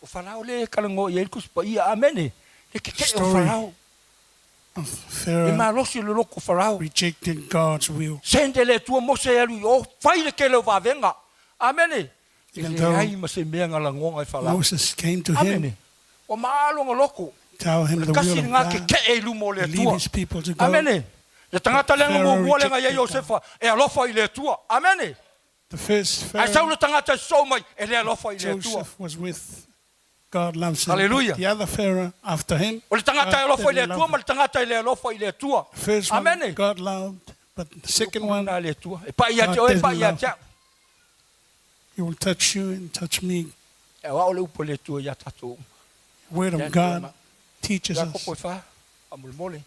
Speaker 6: O Farao lea e talanoa i ai le Tusi Paia. Amene. Le kekeʻe o
Speaker 7: Story.
Speaker 6: Farao.
Speaker 7: of
Speaker 6: Le
Speaker 7: Pharaoh
Speaker 6: malosi o le loto o Farao.
Speaker 7: rejected God's will.
Speaker 6: Sende le Atua Mose e alu i o, fai le tele o vavega. Amene. E
Speaker 7: Even
Speaker 6: leai
Speaker 7: though
Speaker 6: ma se mea na lagoga e Farao.
Speaker 7: Moses came to him,
Speaker 6: Amene. Ua maaloga loko.
Speaker 7: tell him
Speaker 6: O le
Speaker 7: the
Speaker 6: kasi
Speaker 7: will of
Speaker 6: lena
Speaker 7: God,
Speaker 6: kekeʻe i luma o le
Speaker 7: lead
Speaker 6: Atua.
Speaker 7: his people to go.
Speaker 6: Amene. Le tagata lea na
Speaker 7: Pharaoh
Speaker 6: muamua lea na i ai
Speaker 7: rejected God.
Speaker 6: Iosefa e alofa i le Atua. Amene.
Speaker 7: The first
Speaker 6: Ae sau
Speaker 7: Pharaoh,
Speaker 6: le tagata e sosoo mai e le alofa i le Atua.
Speaker 7: Joseph was with God loves him.
Speaker 6: Hallelujah.
Speaker 7: But the other Pharaoh after him,
Speaker 6: O le tagata e
Speaker 7: God
Speaker 6: alofa i le
Speaker 7: didn't
Speaker 6: Atua
Speaker 7: love
Speaker 6: ma
Speaker 7: him.
Speaker 6: le tagata e le alofa i le Atua.
Speaker 7: The first one,
Speaker 6: Amene.
Speaker 7: God loved, but the second one,
Speaker 6: Na le Atua. E pai ia te
Speaker 7: God
Speaker 6: oe,
Speaker 7: didn't
Speaker 6: pai ia
Speaker 7: love
Speaker 6: te au.
Speaker 7: he will touch you and touch me.
Speaker 6: E ao le upu a le Atua ia tatou uma.
Speaker 7: Word
Speaker 6: Ia
Speaker 7: of
Speaker 6: Atua
Speaker 7: God
Speaker 6: ma.
Speaker 7: teaches
Speaker 6: Iakopo
Speaker 7: us.
Speaker 6: e fa, faamolemole.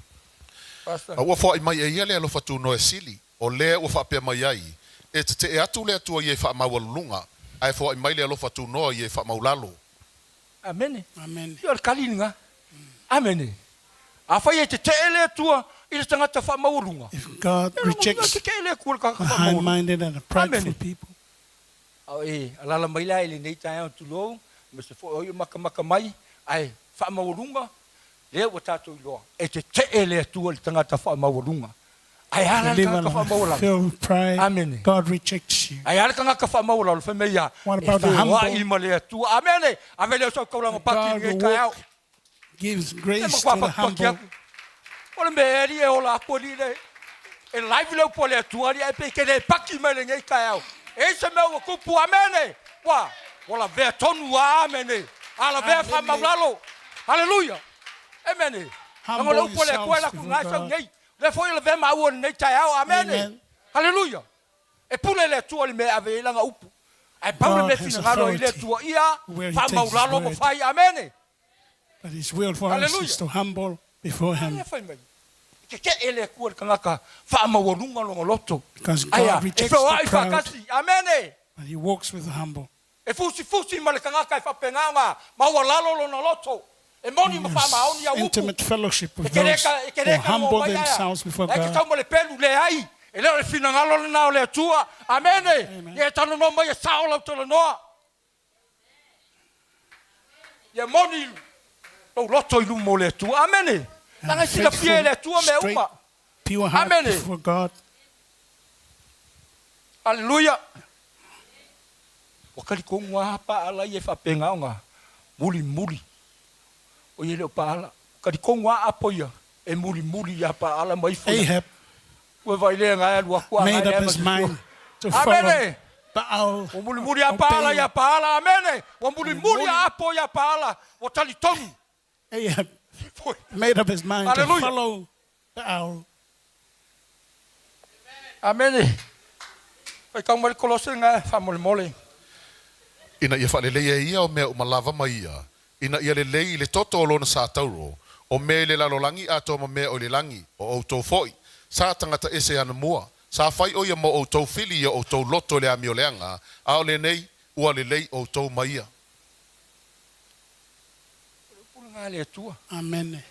Speaker 6: Pastor.
Speaker 8: A ua foai mai e ia le alofa tunoa e sili, o lea ua faapea mai ai, E tetee atu le Atua i e faamaualuluga, ae foai mai le alofa tunoa i e faamaulalo.
Speaker 6: Amene.
Speaker 7: Amen.
Speaker 6: Ia o le kali lena. Amene. Afai e tetee le Atua i le tagata faamaualuga,
Speaker 7: If God
Speaker 6: e lagona
Speaker 7: rejects
Speaker 6: tetee le Atua i le tagata
Speaker 7: the
Speaker 6: faamaualuga.
Speaker 7: high-minded and the prideful
Speaker 6: Amene.
Speaker 7: people,
Speaker 6: A e alala mai la i lenei taeao tulou, ma se foi o ia makamaka mai, ae faamaualuga, lea ua tatou iloa, e tetee le Atua i le tagata faamaualuga. Ae a
Speaker 7: You
Speaker 6: la le
Speaker 7: live a
Speaker 6: tagata
Speaker 7: life
Speaker 6: faamaualalo?
Speaker 7: filled with pride.
Speaker 6: Amene.
Speaker 7: God rejects you.
Speaker 6: Ae a le tagata faamaualalo fai mai ia
Speaker 7: What
Speaker 6: e
Speaker 7: about the
Speaker 6: feoa'i
Speaker 7: humble?
Speaker 6: ma le Atua. Amene. Ave lea o sau kaulaga paki
Speaker 7: God
Speaker 6: lenei
Speaker 7: will
Speaker 6: taeao.
Speaker 7: walk, gives
Speaker 6: E
Speaker 7: grace
Speaker 6: makuā
Speaker 7: to the
Speaker 6: pakipaki
Speaker 7: humble.
Speaker 6: aku. O le mea e alii e ola aku alii le e live le upu a le Atua alii ae pei ke le paki mai lenei taeao. E i ai se mea ua tupu. Amene. Ua, ua lavea tonu lava. Amene. A lavea
Speaker 7: Amene.
Speaker 6: faamaulalo. Haleluia. Amene. Leaga o le
Speaker 7: Humble
Speaker 6: upu a le Atua e
Speaker 7: yourselves
Speaker 6: laku
Speaker 7: before
Speaker 6: na e sau
Speaker 7: God.
Speaker 6: nei. O lea foi e lavea maua i lenei taeao. Amene.
Speaker 7: Amen.
Speaker 6: Haleluia. E pule le Atua i le mea e ave ai lana upu. Ae pau le
Speaker 7: God
Speaker 6: mea
Speaker 7: has
Speaker 6: finagalo ai le
Speaker 7: authority
Speaker 6: Atua ia
Speaker 7: where he takes his
Speaker 6: faamaulalo ma
Speaker 7: word.
Speaker 6: fai. Amene.
Speaker 7: But his will for us
Speaker 6: Hallelujah.
Speaker 7: is to humble before him.
Speaker 6: Lea fai mai. E keke'e le Atua i le tagata faamaualuga lona loto.
Speaker 7: Because
Speaker 6: Aia,
Speaker 7: God
Speaker 6: e
Speaker 7: rejects the
Speaker 6: feoai
Speaker 7: proud,
Speaker 6: faatasi. Amene.
Speaker 7: but he walks with the humble.
Speaker 6: E fusifusi ma le tagata e faapena ona maualalo lona loto. E moni ma
Speaker 7: He has
Speaker 6: faamaoni au upu.
Speaker 7: intimate fellowship
Speaker 6: E
Speaker 7: with
Speaker 6: ke le
Speaker 7: those
Speaker 6: ka, e ke
Speaker 7: who
Speaker 6: le ka
Speaker 7: humble
Speaker 6: mai aia.
Speaker 7: themselves before
Speaker 6: E ke
Speaker 7: God.
Speaker 6: tau ma le pelu leai. E le o le finagalo lena o le Atua. Amene.
Speaker 7: Amen.
Speaker 6: Ia e talanoa mai e sao lau talanoa. Ia moni lou loto i luma o le Atua. Amene.
Speaker 7: And
Speaker 6: Leaga e silafia e le
Speaker 7: faithful,
Speaker 6: Atua mea
Speaker 7: straight,
Speaker 6: uma.
Speaker 7: pure heart
Speaker 6: Amene.
Speaker 7: before God.
Speaker 6: Aleluia. Ua talitonu lava Paala ia e faapena ona mulimuli. O ia e le o Paala. Ua talitonu lava apo ia e mulimuli ia Paala ma ifo ia.
Speaker 7: Ahab
Speaker 6: Ua vaai lea na e alu atu agai
Speaker 7: made
Speaker 6: lea
Speaker 7: up
Speaker 6: ma
Speaker 7: his
Speaker 6: se tua.
Speaker 7: mind to follow
Speaker 6: Amene.
Speaker 7: Baal.
Speaker 6: Ua mulimuli lava Paala
Speaker 7: Obey.
Speaker 6: ia Paala. Amene. Ua mulimuli lava apo ia Paala. Ua talitonu.
Speaker 7: Ahab
Speaker 6: Foi.
Speaker 7: made up his mind to
Speaker 6: Hallelujah.
Speaker 7: follow Baal.
Speaker 6: Amene. Faitau mai le Kolose na faamolemole.
Speaker 8: Ina ia faaleleia e ia o mea uma lava ma ia, ina ia lelei i le toto o lona satauro, o mea i le lalolagi atoa ma mea o i le lagi, o outou foi, sa tagata ese anamua, sa fai o ia mo outou fili i o outou loto i le amioleaga, a o lenei, ua lelei outou ma ia.
Speaker 6: O le upu lena a le Atua.
Speaker 7: Amen.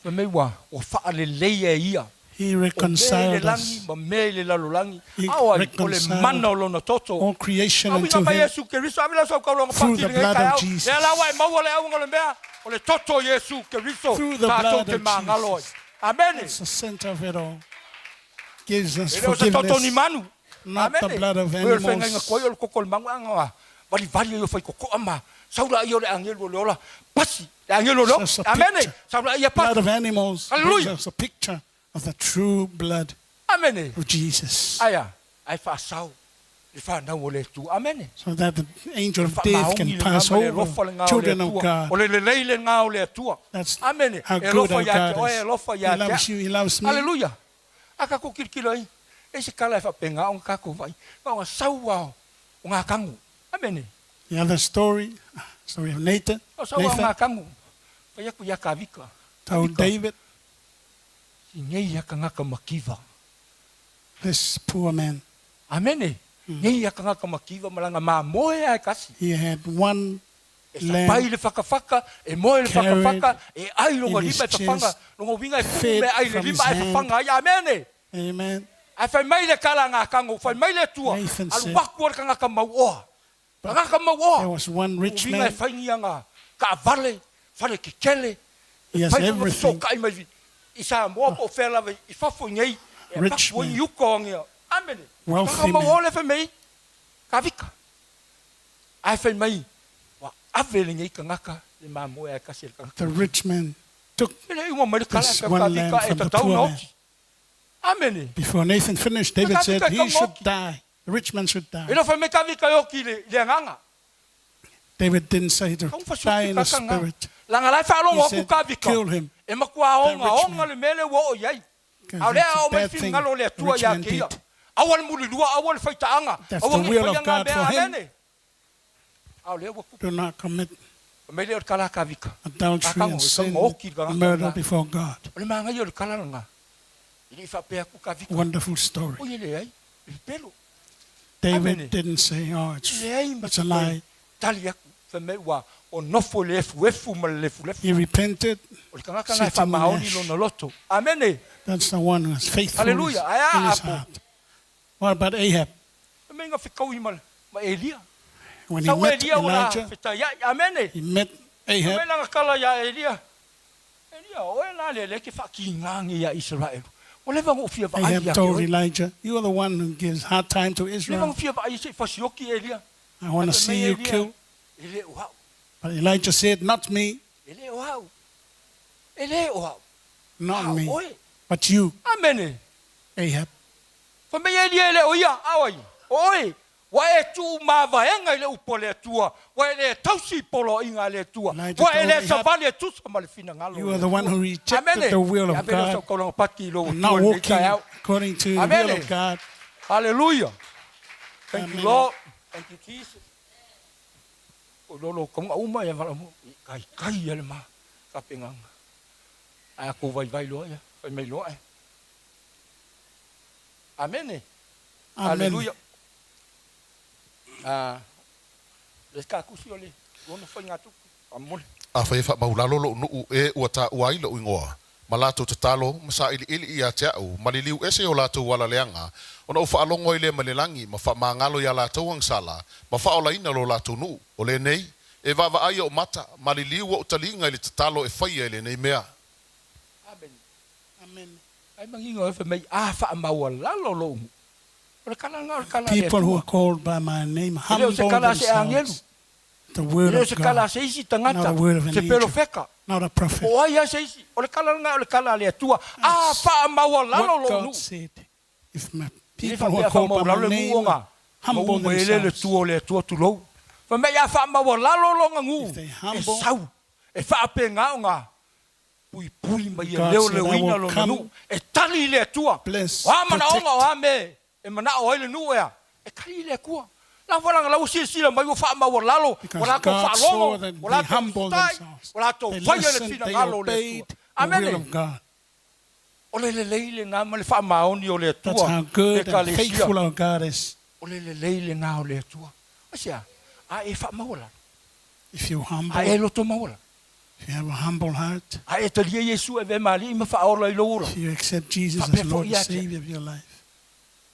Speaker 6: Fai mai ua, ua faaleleia e ia.
Speaker 7: He
Speaker 6: O mea i le
Speaker 7: reconciled
Speaker 6: lagi
Speaker 7: us,
Speaker 6: ma mea i le lalolagi.
Speaker 7: He
Speaker 6: A o ai, o le
Speaker 7: reconciled
Speaker 6: mana o lona toto.
Speaker 7: all creation
Speaker 6: Auiga
Speaker 7: unto
Speaker 6: mai
Speaker 7: him
Speaker 6: Iesu Keriso, ave lau saukaulaga
Speaker 7: through
Speaker 6: paki
Speaker 7: the
Speaker 6: i lenei
Speaker 7: blood of
Speaker 6: taeao.
Speaker 7: Jesus.
Speaker 6: Lea la ua e maua le auga o le mea, o le toto o Iesu Keriso
Speaker 7: Through the
Speaker 6: tatou
Speaker 7: blood
Speaker 6: te
Speaker 7: of
Speaker 6: magalo ai.
Speaker 7: Jesus.
Speaker 6: Amene.
Speaker 7: That's the center of it all. Gives us
Speaker 6: E le o se toto ni
Speaker 7: forgiveness.
Speaker 6: manu.
Speaker 7: Not the
Speaker 6: Amene.
Speaker 7: blood of
Speaker 6: Oi, o le feagaiga
Speaker 7: animals.
Speaker 6: koa ia o le koko o le manu, aga valivali ai o faikokoa ma saula ia o le agelu o le ola. Pasi, le agelu o le ola.
Speaker 7: It's just a
Speaker 6: Amene.
Speaker 7: picture.
Speaker 6: Saula ia
Speaker 7: Blood
Speaker 6: pasi.
Speaker 7: of animals brings
Speaker 6: Hallelujah.
Speaker 7: us a picture of the true blood
Speaker 6: Amene.
Speaker 7: of Jesus.
Speaker 6: Aia, ae faasao le fanau o le Atua. Amene.
Speaker 7: So that the angel of death
Speaker 6: Faamaoni
Speaker 7: can
Speaker 6: lena
Speaker 7: pass
Speaker 6: ma le
Speaker 7: over
Speaker 6: alofa lena o le
Speaker 7: children of
Speaker 6: Atua.
Speaker 7: God.
Speaker 6: O le lelei lena o le Atua.
Speaker 7: That's
Speaker 6: Amene.
Speaker 7: how
Speaker 6: E
Speaker 7: good
Speaker 6: alofa
Speaker 7: our
Speaker 6: ia te
Speaker 7: God
Speaker 6: oe, e
Speaker 7: is.
Speaker 6: alofa
Speaker 7: He
Speaker 6: ia te
Speaker 7: loves
Speaker 6: au.
Speaker 7: you, He loves me.
Speaker 6: Aleluia. A kākou kilikilo ai, e se kala e faapena ona kākou vaai, ma ona sau ao o ngā kagu. Amene.
Speaker 7: The other story, story of Nathan,
Speaker 6: O sau ao
Speaker 7: Nathan
Speaker 6: ngā kagu. Fai aku ia Kavika.
Speaker 7: told
Speaker 6: Kavika.
Speaker 7: David,
Speaker 6: Si nei ia kangaka makiva.
Speaker 7: this poor man,
Speaker 6: Amene. Nei ia kangaka makiva malanga mamoe ae kasi.
Speaker 7: he had one
Speaker 6: E sapai
Speaker 7: lamb
Speaker 6: le whakawhaka, e moe le
Speaker 7: carried
Speaker 6: whakawhaka, e ai longa
Speaker 7: in his
Speaker 6: lima e whawhanga,
Speaker 7: chest,
Speaker 6: longa winga e kuku
Speaker 7: fed
Speaker 6: me ai le
Speaker 7: from
Speaker 6: lima
Speaker 7: his
Speaker 6: e
Speaker 7: hand.
Speaker 6: whawhanga ai. Amene.
Speaker 7: Amen.
Speaker 6: Ae fai mai le kala a ngā kango, fai mai le Atua,
Speaker 7: Nathan
Speaker 6: alu
Speaker 7: said,
Speaker 6: aku o le kangaka mauoa.
Speaker 7: But
Speaker 6: Kangaka mauoa.
Speaker 7: There was one rich
Speaker 6: Uiga e
Speaker 7: man.
Speaker 6: fai ni anga kaavale, fale kekele,
Speaker 7: He has
Speaker 6: fai foi
Speaker 7: everything.
Speaker 6: fesokai mai i Samoa po o fea lava i fafo i nei, e
Speaker 7: Rich
Speaker 6: paku ai
Speaker 7: man.
Speaker 6: i uka o ngea. Amene.
Speaker 7: Wealthy
Speaker 6: Kangaka mauoa
Speaker 7: man.
Speaker 6: le fai mai, kavika. Ae fai mai, ua ave lenei kangaka le mamoe ae kasi e le kangaka.
Speaker 7: The rich man took
Speaker 6: E le uma mai le kala
Speaker 7: this
Speaker 6: e
Speaker 7: one lamb
Speaker 6: kavika e
Speaker 7: from the
Speaker 6: tatau
Speaker 7: poor
Speaker 6: na
Speaker 7: man.
Speaker 6: oti. Amene.
Speaker 7: Before Nathan finished, David
Speaker 6: Kavika
Speaker 7: said
Speaker 6: e
Speaker 7: he
Speaker 6: tau
Speaker 7: should
Speaker 6: na oti.
Speaker 7: die. The rich man should
Speaker 6: E
Speaker 7: die.
Speaker 6: le fai mai kavika e oki le agaga.
Speaker 7: David didn't say to
Speaker 6: Kau
Speaker 7: die
Speaker 6: fasioti
Speaker 7: in the
Speaker 6: kakanga.
Speaker 7: spirit.
Speaker 6: Langa lai
Speaker 7: He
Speaker 6: faalogo aku
Speaker 7: said,
Speaker 6: kavika.
Speaker 7: kill him.
Speaker 6: E matua
Speaker 7: That
Speaker 6: onga
Speaker 7: rich
Speaker 6: onga
Speaker 7: man.
Speaker 6: le mele ua oo i ai.
Speaker 7: Because
Speaker 6: A o lea
Speaker 7: it's a
Speaker 6: ao mai
Speaker 7: bad thing
Speaker 6: finagalo o le
Speaker 7: the
Speaker 6: Atua
Speaker 7: rich
Speaker 6: ia
Speaker 7: man
Speaker 6: te ia.
Speaker 7: did.
Speaker 6: Aua le mulilua, aua le faitaaga.
Speaker 7: That's
Speaker 6: Aua
Speaker 7: the
Speaker 6: ne i
Speaker 7: will
Speaker 6: faia
Speaker 7: of
Speaker 6: ngā
Speaker 7: God
Speaker 6: mea
Speaker 7: for him.
Speaker 6: amene. A o lea ua kupu.
Speaker 7: Do not commit
Speaker 6: Mai lea o le kala a kavika.
Speaker 7: adultery
Speaker 6: Kakango,
Speaker 7: and
Speaker 6: e
Speaker 7: sin,
Speaker 6: kaunga oki le kangaka
Speaker 7: murder
Speaker 6: lena.
Speaker 7: before God.
Speaker 6: O le magaia o le kala lena. E le i faapea aku kavika.
Speaker 7: Wonderful story.
Speaker 6: O ia leai, e pepelo.
Speaker 7: David
Speaker 6: Amene.
Speaker 7: didn't say, oh, it's,
Speaker 6: Leai ma
Speaker 7: it's a
Speaker 6: te
Speaker 7: lie.
Speaker 6: tali aku. Fai mai ua o nofo i le efuefu ma le lefulefu.
Speaker 7: He repented.
Speaker 6: O le kangaka lena e
Speaker 7: Sitting in
Speaker 6: faamaoni
Speaker 7: ash.
Speaker 6: lona loto. Amene.
Speaker 7: That's the one who is faithful in
Speaker 6: Hallelujah. Ae a
Speaker 7: his
Speaker 6: apo.
Speaker 7: heart. What about Ahab?
Speaker 6: Fai mai nga fekaui ma, ma Elia.
Speaker 7: When he
Speaker 6: Sau
Speaker 7: met
Speaker 6: Elia ua la
Speaker 7: Elijah,
Speaker 6: fetaiai. Amene.
Speaker 7: he met
Speaker 6: Fai
Speaker 7: Ahab.
Speaker 6: mai lana kala ia Elia. Elia, oe la le le ke whakiingangi ia Israel. Ua leva ona ou fia vaai
Speaker 7: Ahab
Speaker 6: ia te
Speaker 7: told
Speaker 6: oe.
Speaker 7: Elijah, You are the one who gives hard time to
Speaker 6: Leva
Speaker 7: Israel.
Speaker 6: ona fia vaai se i fasioki Elia.
Speaker 7: I want
Speaker 6: Ae
Speaker 7: to
Speaker 6: fai mai
Speaker 7: see you
Speaker 6: Elia,
Speaker 7: killed.
Speaker 6: E le o au.
Speaker 7: But Elijah said, Not me,
Speaker 6: E le o au. E le o au.
Speaker 7: not
Speaker 6: A o
Speaker 7: me,
Speaker 6: oe.
Speaker 7: but you,
Speaker 6: Amene.
Speaker 7: Ahab.
Speaker 6: Fai mai Elia e le o ia, a o ai? O oe, ua e tuumavaega i le upu a le Atua, ua e le tausi i poloaiga a le Atua,
Speaker 7: Elijah
Speaker 6: ua e
Speaker 7: told
Speaker 6: le
Speaker 7: Ahab,
Speaker 6: savali e tusa ma le finagalo o
Speaker 7: You
Speaker 6: le
Speaker 7: are the one
Speaker 6: Atua.
Speaker 7: who rejected
Speaker 6: Amene.
Speaker 7: the will
Speaker 6: E
Speaker 7: of
Speaker 6: ave lea o
Speaker 7: God
Speaker 6: saukaulaga pati i lou
Speaker 7: and
Speaker 6: Atua
Speaker 7: not
Speaker 6: i lenei
Speaker 7: walking
Speaker 6: taeao.
Speaker 7: according to the will
Speaker 6: Amene.
Speaker 7: of God.
Speaker 6: Hallelujah. Thank you,
Speaker 7: Amen.
Speaker 6: Lord. Thank you, Jesus. O lolo kaunga uma ia vala mo. I kai kai ia le ma. Ka penganga. Ai ako vai vai loa ia. Fai mai loa e. Amene.
Speaker 7: Amen.
Speaker 6: Hallelujah. Ah, le ka kusi o le ono fai ngā tupu. Amole.
Speaker 8: Afai e faamaulalo lo'u nu'u e ua taua ai lo'u igoa, ma latou tatalo ma sa'ili'ili ia te a'u, ma liliu ese i o latou ala leaga, ona ou faalogo ai lea mai le lagi, ma faamagalo iā latou agasala, ma faaolaina lo latou nu'u. O lenei, e vaavaai o'u mata, ma liliu o'u taliga i le tatalo e faia i lenei mea.
Speaker 6: Amen.
Speaker 7: Amen.
Speaker 6: Ai mangingo e fai mai, a faamaualalo lou nu'u. O le kala lena o le kala a le
Speaker 7: People who
Speaker 6: Atua.
Speaker 7: are called by my name
Speaker 6: E le o se
Speaker 7: humble
Speaker 6: kala a se agelu.
Speaker 7: themselves. The
Speaker 6: E
Speaker 7: word
Speaker 6: le o
Speaker 7: of
Speaker 6: se kala a
Speaker 7: God,
Speaker 6: se isi tagata,
Speaker 7: not the word of an
Speaker 6: se
Speaker 7: angel,
Speaker 6: perofeka.
Speaker 7: not a prophet.
Speaker 6: O ai a se isi. O le kala lena o le kala a le Atua. A faamaualalo
Speaker 7: What
Speaker 6: lou
Speaker 7: God
Speaker 6: nu'u.
Speaker 7: said, if my
Speaker 6: E le
Speaker 7: people who
Speaker 6: faapea
Speaker 7: are called by my
Speaker 6: faamaualalo le
Speaker 7: name
Speaker 6: nu'u ona.
Speaker 7: humble
Speaker 6: Ma uma e le le
Speaker 7: themselves,
Speaker 6: tua o le Atua tulou. Fai mai a faamaualalo lona nu'u.
Speaker 7: If they
Speaker 6: E
Speaker 7: humble,
Speaker 6: sau. E faapena ona puipui mai e
Speaker 7: God
Speaker 6: leo
Speaker 7: said, I
Speaker 6: leoina
Speaker 7: will
Speaker 6: lona
Speaker 7: come,
Speaker 6: nu'u. E tali i le Atua.
Speaker 7: bless,
Speaker 6: O a manaoga
Speaker 7: protect.
Speaker 6: o a mea e manao ai le nu'u ea. E tali i le Atua. La falaga lau silasila mai ua faamaualalo,
Speaker 7: Because
Speaker 6: ua latou
Speaker 7: God
Speaker 6: faalogo,
Speaker 7: saw that
Speaker 6: ua
Speaker 7: they
Speaker 6: latou
Speaker 7: humbled
Speaker 6: usitai,
Speaker 7: themselves.
Speaker 6: ua latou
Speaker 7: They
Speaker 6: faia le
Speaker 7: listened, they
Speaker 6: finagalo o le
Speaker 7: obeyed
Speaker 6: Atua.
Speaker 7: the will
Speaker 6: Amene.
Speaker 7: of God.
Speaker 6: O le lelei lenā ma le faamaoni o le
Speaker 7: That's
Speaker 6: Atua
Speaker 7: how good
Speaker 6: e
Speaker 7: and
Speaker 6: ekalesia.
Speaker 7: faithful our God is.
Speaker 6: O le lelei lenā o le Atua. Aisea? A e faamaualalo.
Speaker 7: If you
Speaker 6: A
Speaker 7: humble,
Speaker 6: e loto maualalo.
Speaker 7: if you have a humble heart,
Speaker 6: A e talia Iesu e avea ma alii ma faaola i lou ola.
Speaker 7: if you accept Jesus
Speaker 6: Faapea
Speaker 7: as
Speaker 6: foi
Speaker 7: Lord and
Speaker 6: ia te au.
Speaker 7: Savior of your life,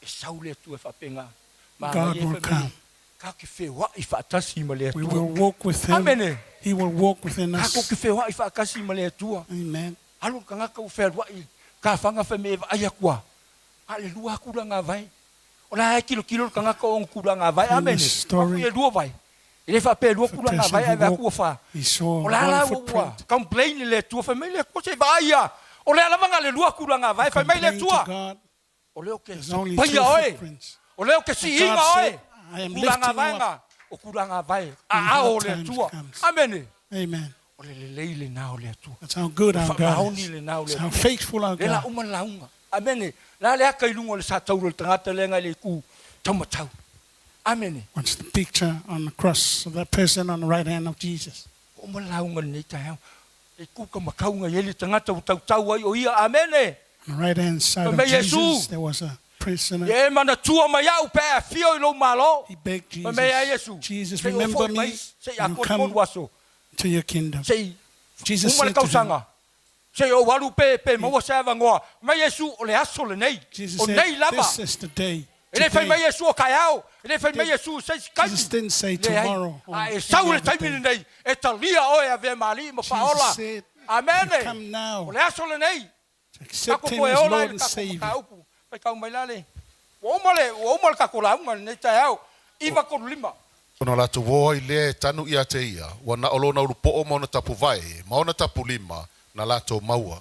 Speaker 6: E sau le Atua e faapena. Ma
Speaker 7: God
Speaker 6: agai e
Speaker 7: will
Speaker 6: fai mai,
Speaker 7: come.
Speaker 6: Ka ke feoai faatasi ma le
Speaker 7: We
Speaker 6: Atua.
Speaker 7: will walk with Him.
Speaker 6: Amene.
Speaker 7: He will walk within
Speaker 6: Ka
Speaker 7: us.
Speaker 6: ke feoai faatasi ma le Atua.
Speaker 7: Amen.
Speaker 6: Alu le tagata ua fealuai ka faga fai mai e vaai aku a. A le lua aku la gavae. O la e kilokilo le tagata o ona kula gavae. Amene.
Speaker 7: Famous story.
Speaker 6: E lua vae. E le faapea e lua
Speaker 7: Of a
Speaker 6: kula
Speaker 7: person
Speaker 6: gavae ae
Speaker 7: who
Speaker 6: vae aku ua
Speaker 7: walked,
Speaker 6: fa.
Speaker 7: he saw
Speaker 6: O la
Speaker 7: one
Speaker 6: la ua ua
Speaker 7: footprint.
Speaker 6: complain i le Atua. Fai mai le Atua se vaai ia. O lea lava na le lua kula gavae. Fai mai le
Speaker 7: Complained to
Speaker 6: Atua.
Speaker 7: God,
Speaker 6: O lea o ke
Speaker 7: there's only
Speaker 6: paia
Speaker 7: two
Speaker 6: oe.
Speaker 7: footprints.
Speaker 6: O lea o ke
Speaker 7: But
Speaker 6: siiga
Speaker 7: God
Speaker 6: oe.
Speaker 7: said, I am
Speaker 6: Kula
Speaker 7: lifting you
Speaker 6: gavae
Speaker 7: up.
Speaker 6: na. O kula gavae.
Speaker 7: When
Speaker 6: Aao
Speaker 7: hard
Speaker 6: o le
Speaker 7: times
Speaker 6: Atua.
Speaker 7: comes.
Speaker 6: Amene.
Speaker 7: Amen.
Speaker 6: O le lelei lenā o le Atua.
Speaker 7: That's how good
Speaker 6: O
Speaker 7: our God
Speaker 6: faamaoni
Speaker 7: is.
Speaker 6: lenā o le
Speaker 7: That's how
Speaker 6: Atua.
Speaker 7: faithful our
Speaker 6: Le la
Speaker 7: God.
Speaker 6: uma le lauga. Amene. La le aka i luga o le sa tauro le tagata lea ngai le ku taumatau. Amene.
Speaker 7: What's the picture on the cross of that person on the right hand of Jesus?
Speaker 6: Ua uma le lauga lenei taeao. Le ku ka makauga i ai le tagata ua tautau ai o ia. Amene.
Speaker 7: On the right hand side
Speaker 6: Fai
Speaker 7: of
Speaker 6: mai Iesu.
Speaker 7: Jesus, there was a prisoner.
Speaker 6: Ia e manatua mai au pe a fio i lou malo.
Speaker 7: He begged
Speaker 6: Fai mai ai
Speaker 7: Jesus,
Speaker 6: Iesu.
Speaker 7: Jesus,
Speaker 6: Se i o
Speaker 7: remember
Speaker 6: foi mai,
Speaker 7: me
Speaker 6: se i
Speaker 7: when you
Speaker 6: a
Speaker 7: come
Speaker 6: tolu aso.
Speaker 7: to your kingdom.
Speaker 6: Se i
Speaker 7: Jesus
Speaker 6: uma le
Speaker 7: said to him,
Speaker 6: tausaga. Se i ou alu pe, pe maua se avanoa. Mai Iesu o le aso lenei.
Speaker 7: Jesus
Speaker 6: O
Speaker 7: said,
Speaker 6: nei lava.
Speaker 7: this is the day.
Speaker 6: E le fai mai
Speaker 7: Today.
Speaker 6: Iesu o kaeao. E le fai mai Iesu se isi taimi.
Speaker 7: Jesus didn't say
Speaker 6: Leai.
Speaker 7: tomorrow or
Speaker 6: A e sau
Speaker 7: any
Speaker 6: le
Speaker 7: other
Speaker 6: taimi
Speaker 7: day.
Speaker 6: lenei. E talia oe avea ma alii ma faaola.
Speaker 7: Jesus said,
Speaker 6: Amene.
Speaker 7: you come now
Speaker 6: O le aso lenei.
Speaker 7: to accept
Speaker 6: Kako
Speaker 7: him
Speaker 6: koe
Speaker 7: as
Speaker 6: ola i
Speaker 7: Lord
Speaker 6: le
Speaker 7: and
Speaker 6: kako
Speaker 7: Savior.
Speaker 6: mataupu. Fai kau mai la le. Ua uma le, ua uma le kako lauga lenei taeao. 95.
Speaker 8: Ona latou o ai lea e tanu ia te ia, ua na o lona ulupo'o ma ona tapuvae, ma ona tapulima, na latou maua.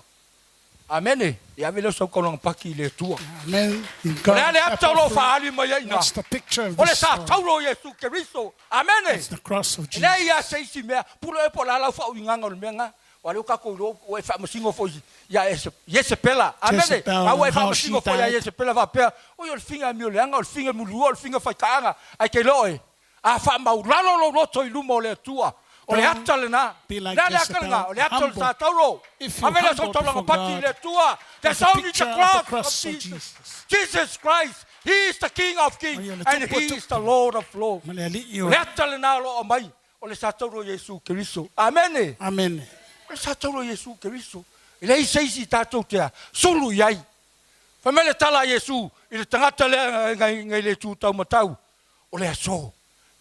Speaker 6: Amene. Ia ave lea o sau kaulaga paki i le Atua.
Speaker 7: Amen. In
Speaker 6: O le a
Speaker 7: God,
Speaker 6: le ata o loo faaali mai ai ina.
Speaker 7: What's the picture of
Speaker 6: O le
Speaker 7: this
Speaker 6: sa
Speaker 7: story?
Speaker 6: tauro o Iesu Keriso. Amene.
Speaker 7: It's the cross of
Speaker 6: E
Speaker 7: Jesus.
Speaker 6: leai ia se isi mea. Pule oe po o le a lau faauigaga o le mea lena. Ua lea ua tatou iloa ua e faamasino foi ia Iesepela. Amene.
Speaker 7: Jezebel
Speaker 6: A ua e
Speaker 7: and how she
Speaker 6: faamasino foi ia
Speaker 7: died.
Speaker 6: Iesepela faapea, oi o le figa e mioleaga, o le figa e mulua, o le figa faikaaga. Ae ke iloa oe, a faamaulalo lou loto i luma o le Atua. O le
Speaker 7: Don't
Speaker 6: ata lenā.
Speaker 7: be like
Speaker 6: Le a le aka
Speaker 7: Jezebel.
Speaker 6: lenā, o le ata o le
Speaker 7: Humble.
Speaker 6: sa tauro.
Speaker 7: If you
Speaker 6: Ave lea
Speaker 7: humble
Speaker 6: sau taulaga
Speaker 7: before
Speaker 6: pati i
Speaker 7: God,
Speaker 6: le Atua. There's
Speaker 7: there's a
Speaker 6: only the
Speaker 7: picture of the
Speaker 6: cross of
Speaker 7: cross of
Speaker 6: Jesus.
Speaker 7: Jesus.
Speaker 6: Jesus Christ, He is the King of kings
Speaker 7: O ia le
Speaker 6: and
Speaker 7: tupu
Speaker 6: He
Speaker 7: tupu.
Speaker 6: is the Lord of lords.
Speaker 7: Ma le alii
Speaker 6: O
Speaker 7: o
Speaker 6: le ata lenā o loo aumai, o le sa tauro o Iesu Keriso. Amene.
Speaker 7: Amen.
Speaker 6: O le sa tauro o Iesu Keriso. E leai se isi tatou te a sulu i ai. Fai mai le tala a Iesu i le tagata lea ngai, ngai le tu taumatau. O le aso,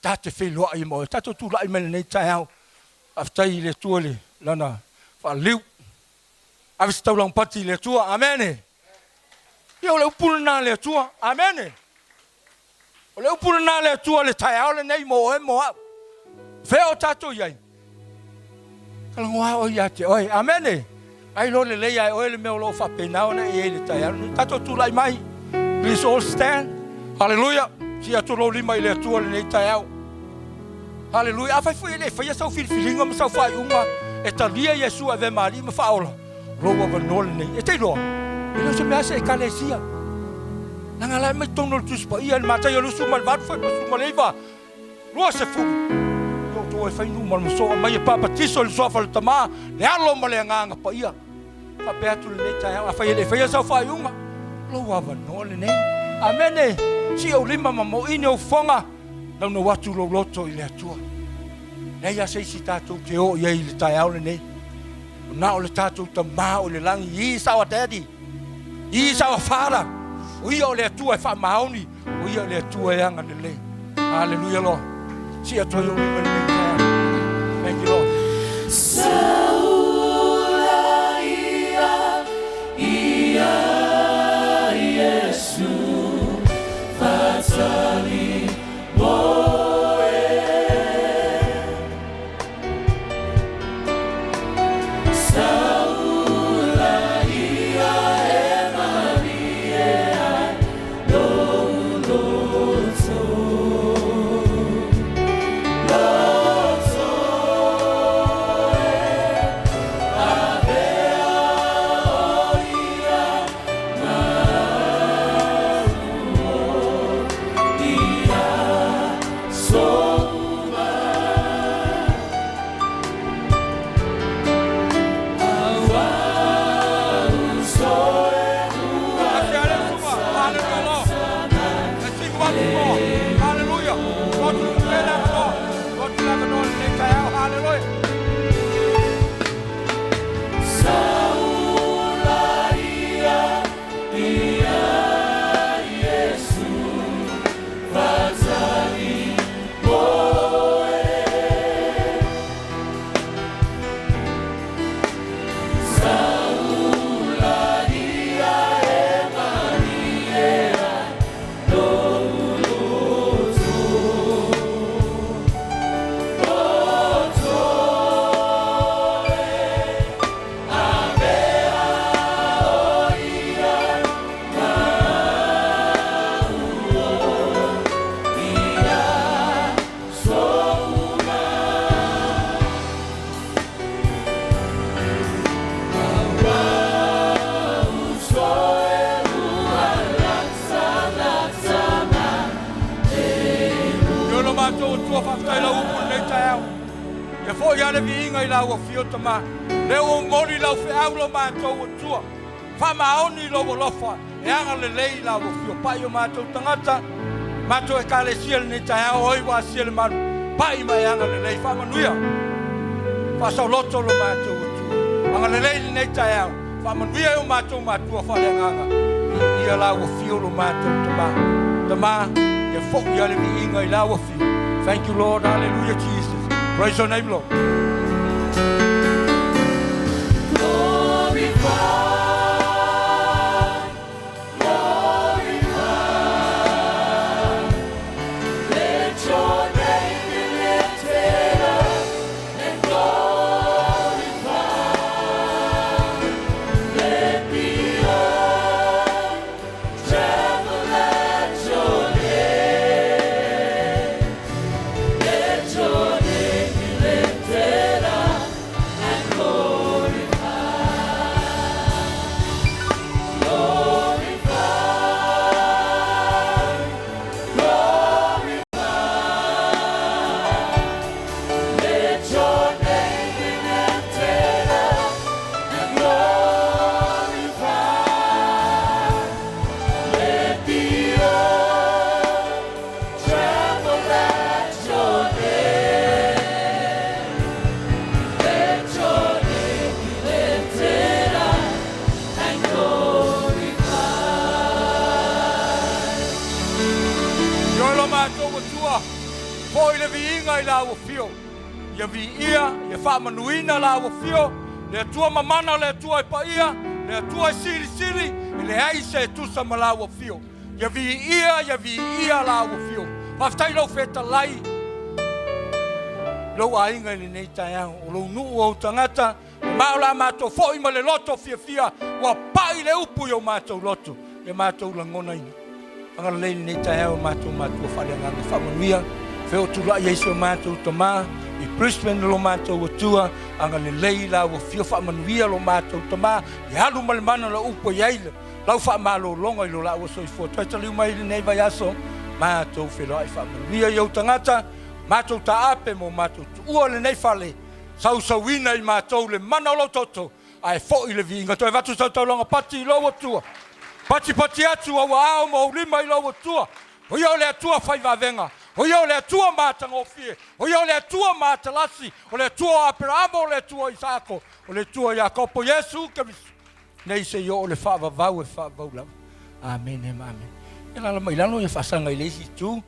Speaker 6: ta te feiloai ma oe. Tatou tulai mai lenei taeao. Faafetai i le Atua i le lana faaliu. Ave se taulaga pati i le Atua. Amene. Ia o le upu lena a le Atua. Amene. O le upu lena a le Atua i le taeao lenei mo oe mo au. Fea o tatou i ai? Talanoa oe ia te oe. Amene. Ai lo lelei ae oe le mea o lo o faapena ona e i ai i le taeao lenei. Tatou tulai mai. Please all stand. Hallelujah. Sii atu lou lima i le Atua i lenei taeao. Hallelujah. Afai foi e le faia sau filifiliga ma sau faaiuga e talia Iesu e avea ma Alii ma Faaola, o lou avanoa lenei. E te iloa, e le o se mea se Ekalesia. Leaga la e aumai totonu o le Tusi Paia i le Mataio 28, 49, 20. Ia outou e fai nuu ma le maso, aumai e papatiso i le suafa o le Tama, le Alo ma le Agaga Paia. Faapea atu lenei taeao, afai e le faia sau faaiuga, o lou avanoa lenei. Amene. Sii ou lima ma moini ou fofoga, naunau atu lou loto i le Atua. Leai lava se isi tatou te oo i ai i le taeao lenei. O na o le tatou Tama o i le lagi, He is our Daddy, He is our Father. O Ia o le Atua e faamaoni, o Ia o le Atua e agalelei. Hallelujah, Lord. Sii atu ai ou lima i lenei taeao. Thank you, Lord. E lo matou Atua, faafetai lau upu i lenei taeao. Ia foi lava le viiga i lau afio, Tama. Lea ua momoli lau feau lo matou Atua. Faamaoni lou alofa e agalelei i lau afio. Pai o matou tagata, matou Ekalesia i lenei taeao, oi ua asia le malu, pai ma e agalelei. Faamanuia, faasaoloto lo matou Atua. Agalelei i lenei taeao, faamanuia e o matou matua faaleagaga. Viia lau afio lo matou Tama. Tama, ia foi lava le viiga i lau afio. Thank you, Lord. Hallelujah, Jesus. Praise your name, Lord. Ioe lo matou Atua, foi le viiga i lau afio. Ia viia, ia faamanuina lau afio, le Atua mamana, le Atua e paia, le Atua e silisili, E leai se e tusa ma Lau Afio. Ia viia, ia viia Lau Afio. Faafetai Lou fetalai i lou aiga i lenei taeao. O lou nuu o ou tagata, ma o le a matou foi ma le loto fiafia, ua pai le upu i o matou loto, ia matou lagonaina. Agalelei lenei taeao i matou matua faaleagaga faamanuia, fe o tulai ai si o matou tama i Brisbane lo matou Atua, agalelei la ua fio faamanuia lo matou tama, i alu ma le mana o le upu e i ai lau faamalologa i lo laua soifua. Toe taliu mai i lenei vaiaso, matou feiloai faamanuia i ou tagata, matou taape mo matou tuua lenei fale, sausauina i matou le mana o lou toto, Ae foi le viiga toe avatu sau taulaga pati i lou Atua. Patipati atu ou aao ma ou lima i lou Atua. O ia o le Atua fai vavega, o ia o le Atua matagofie, o ia o le Atua matalasi, o le Atua o Aperaamo, o le Atua o Isaako, o le Atua o Iakopo, Iesu Keriso, nei seia oo le faavavau e faavavau lava. Amene ma amene. Ia lala mai lalo ia faasaga i le isi itu.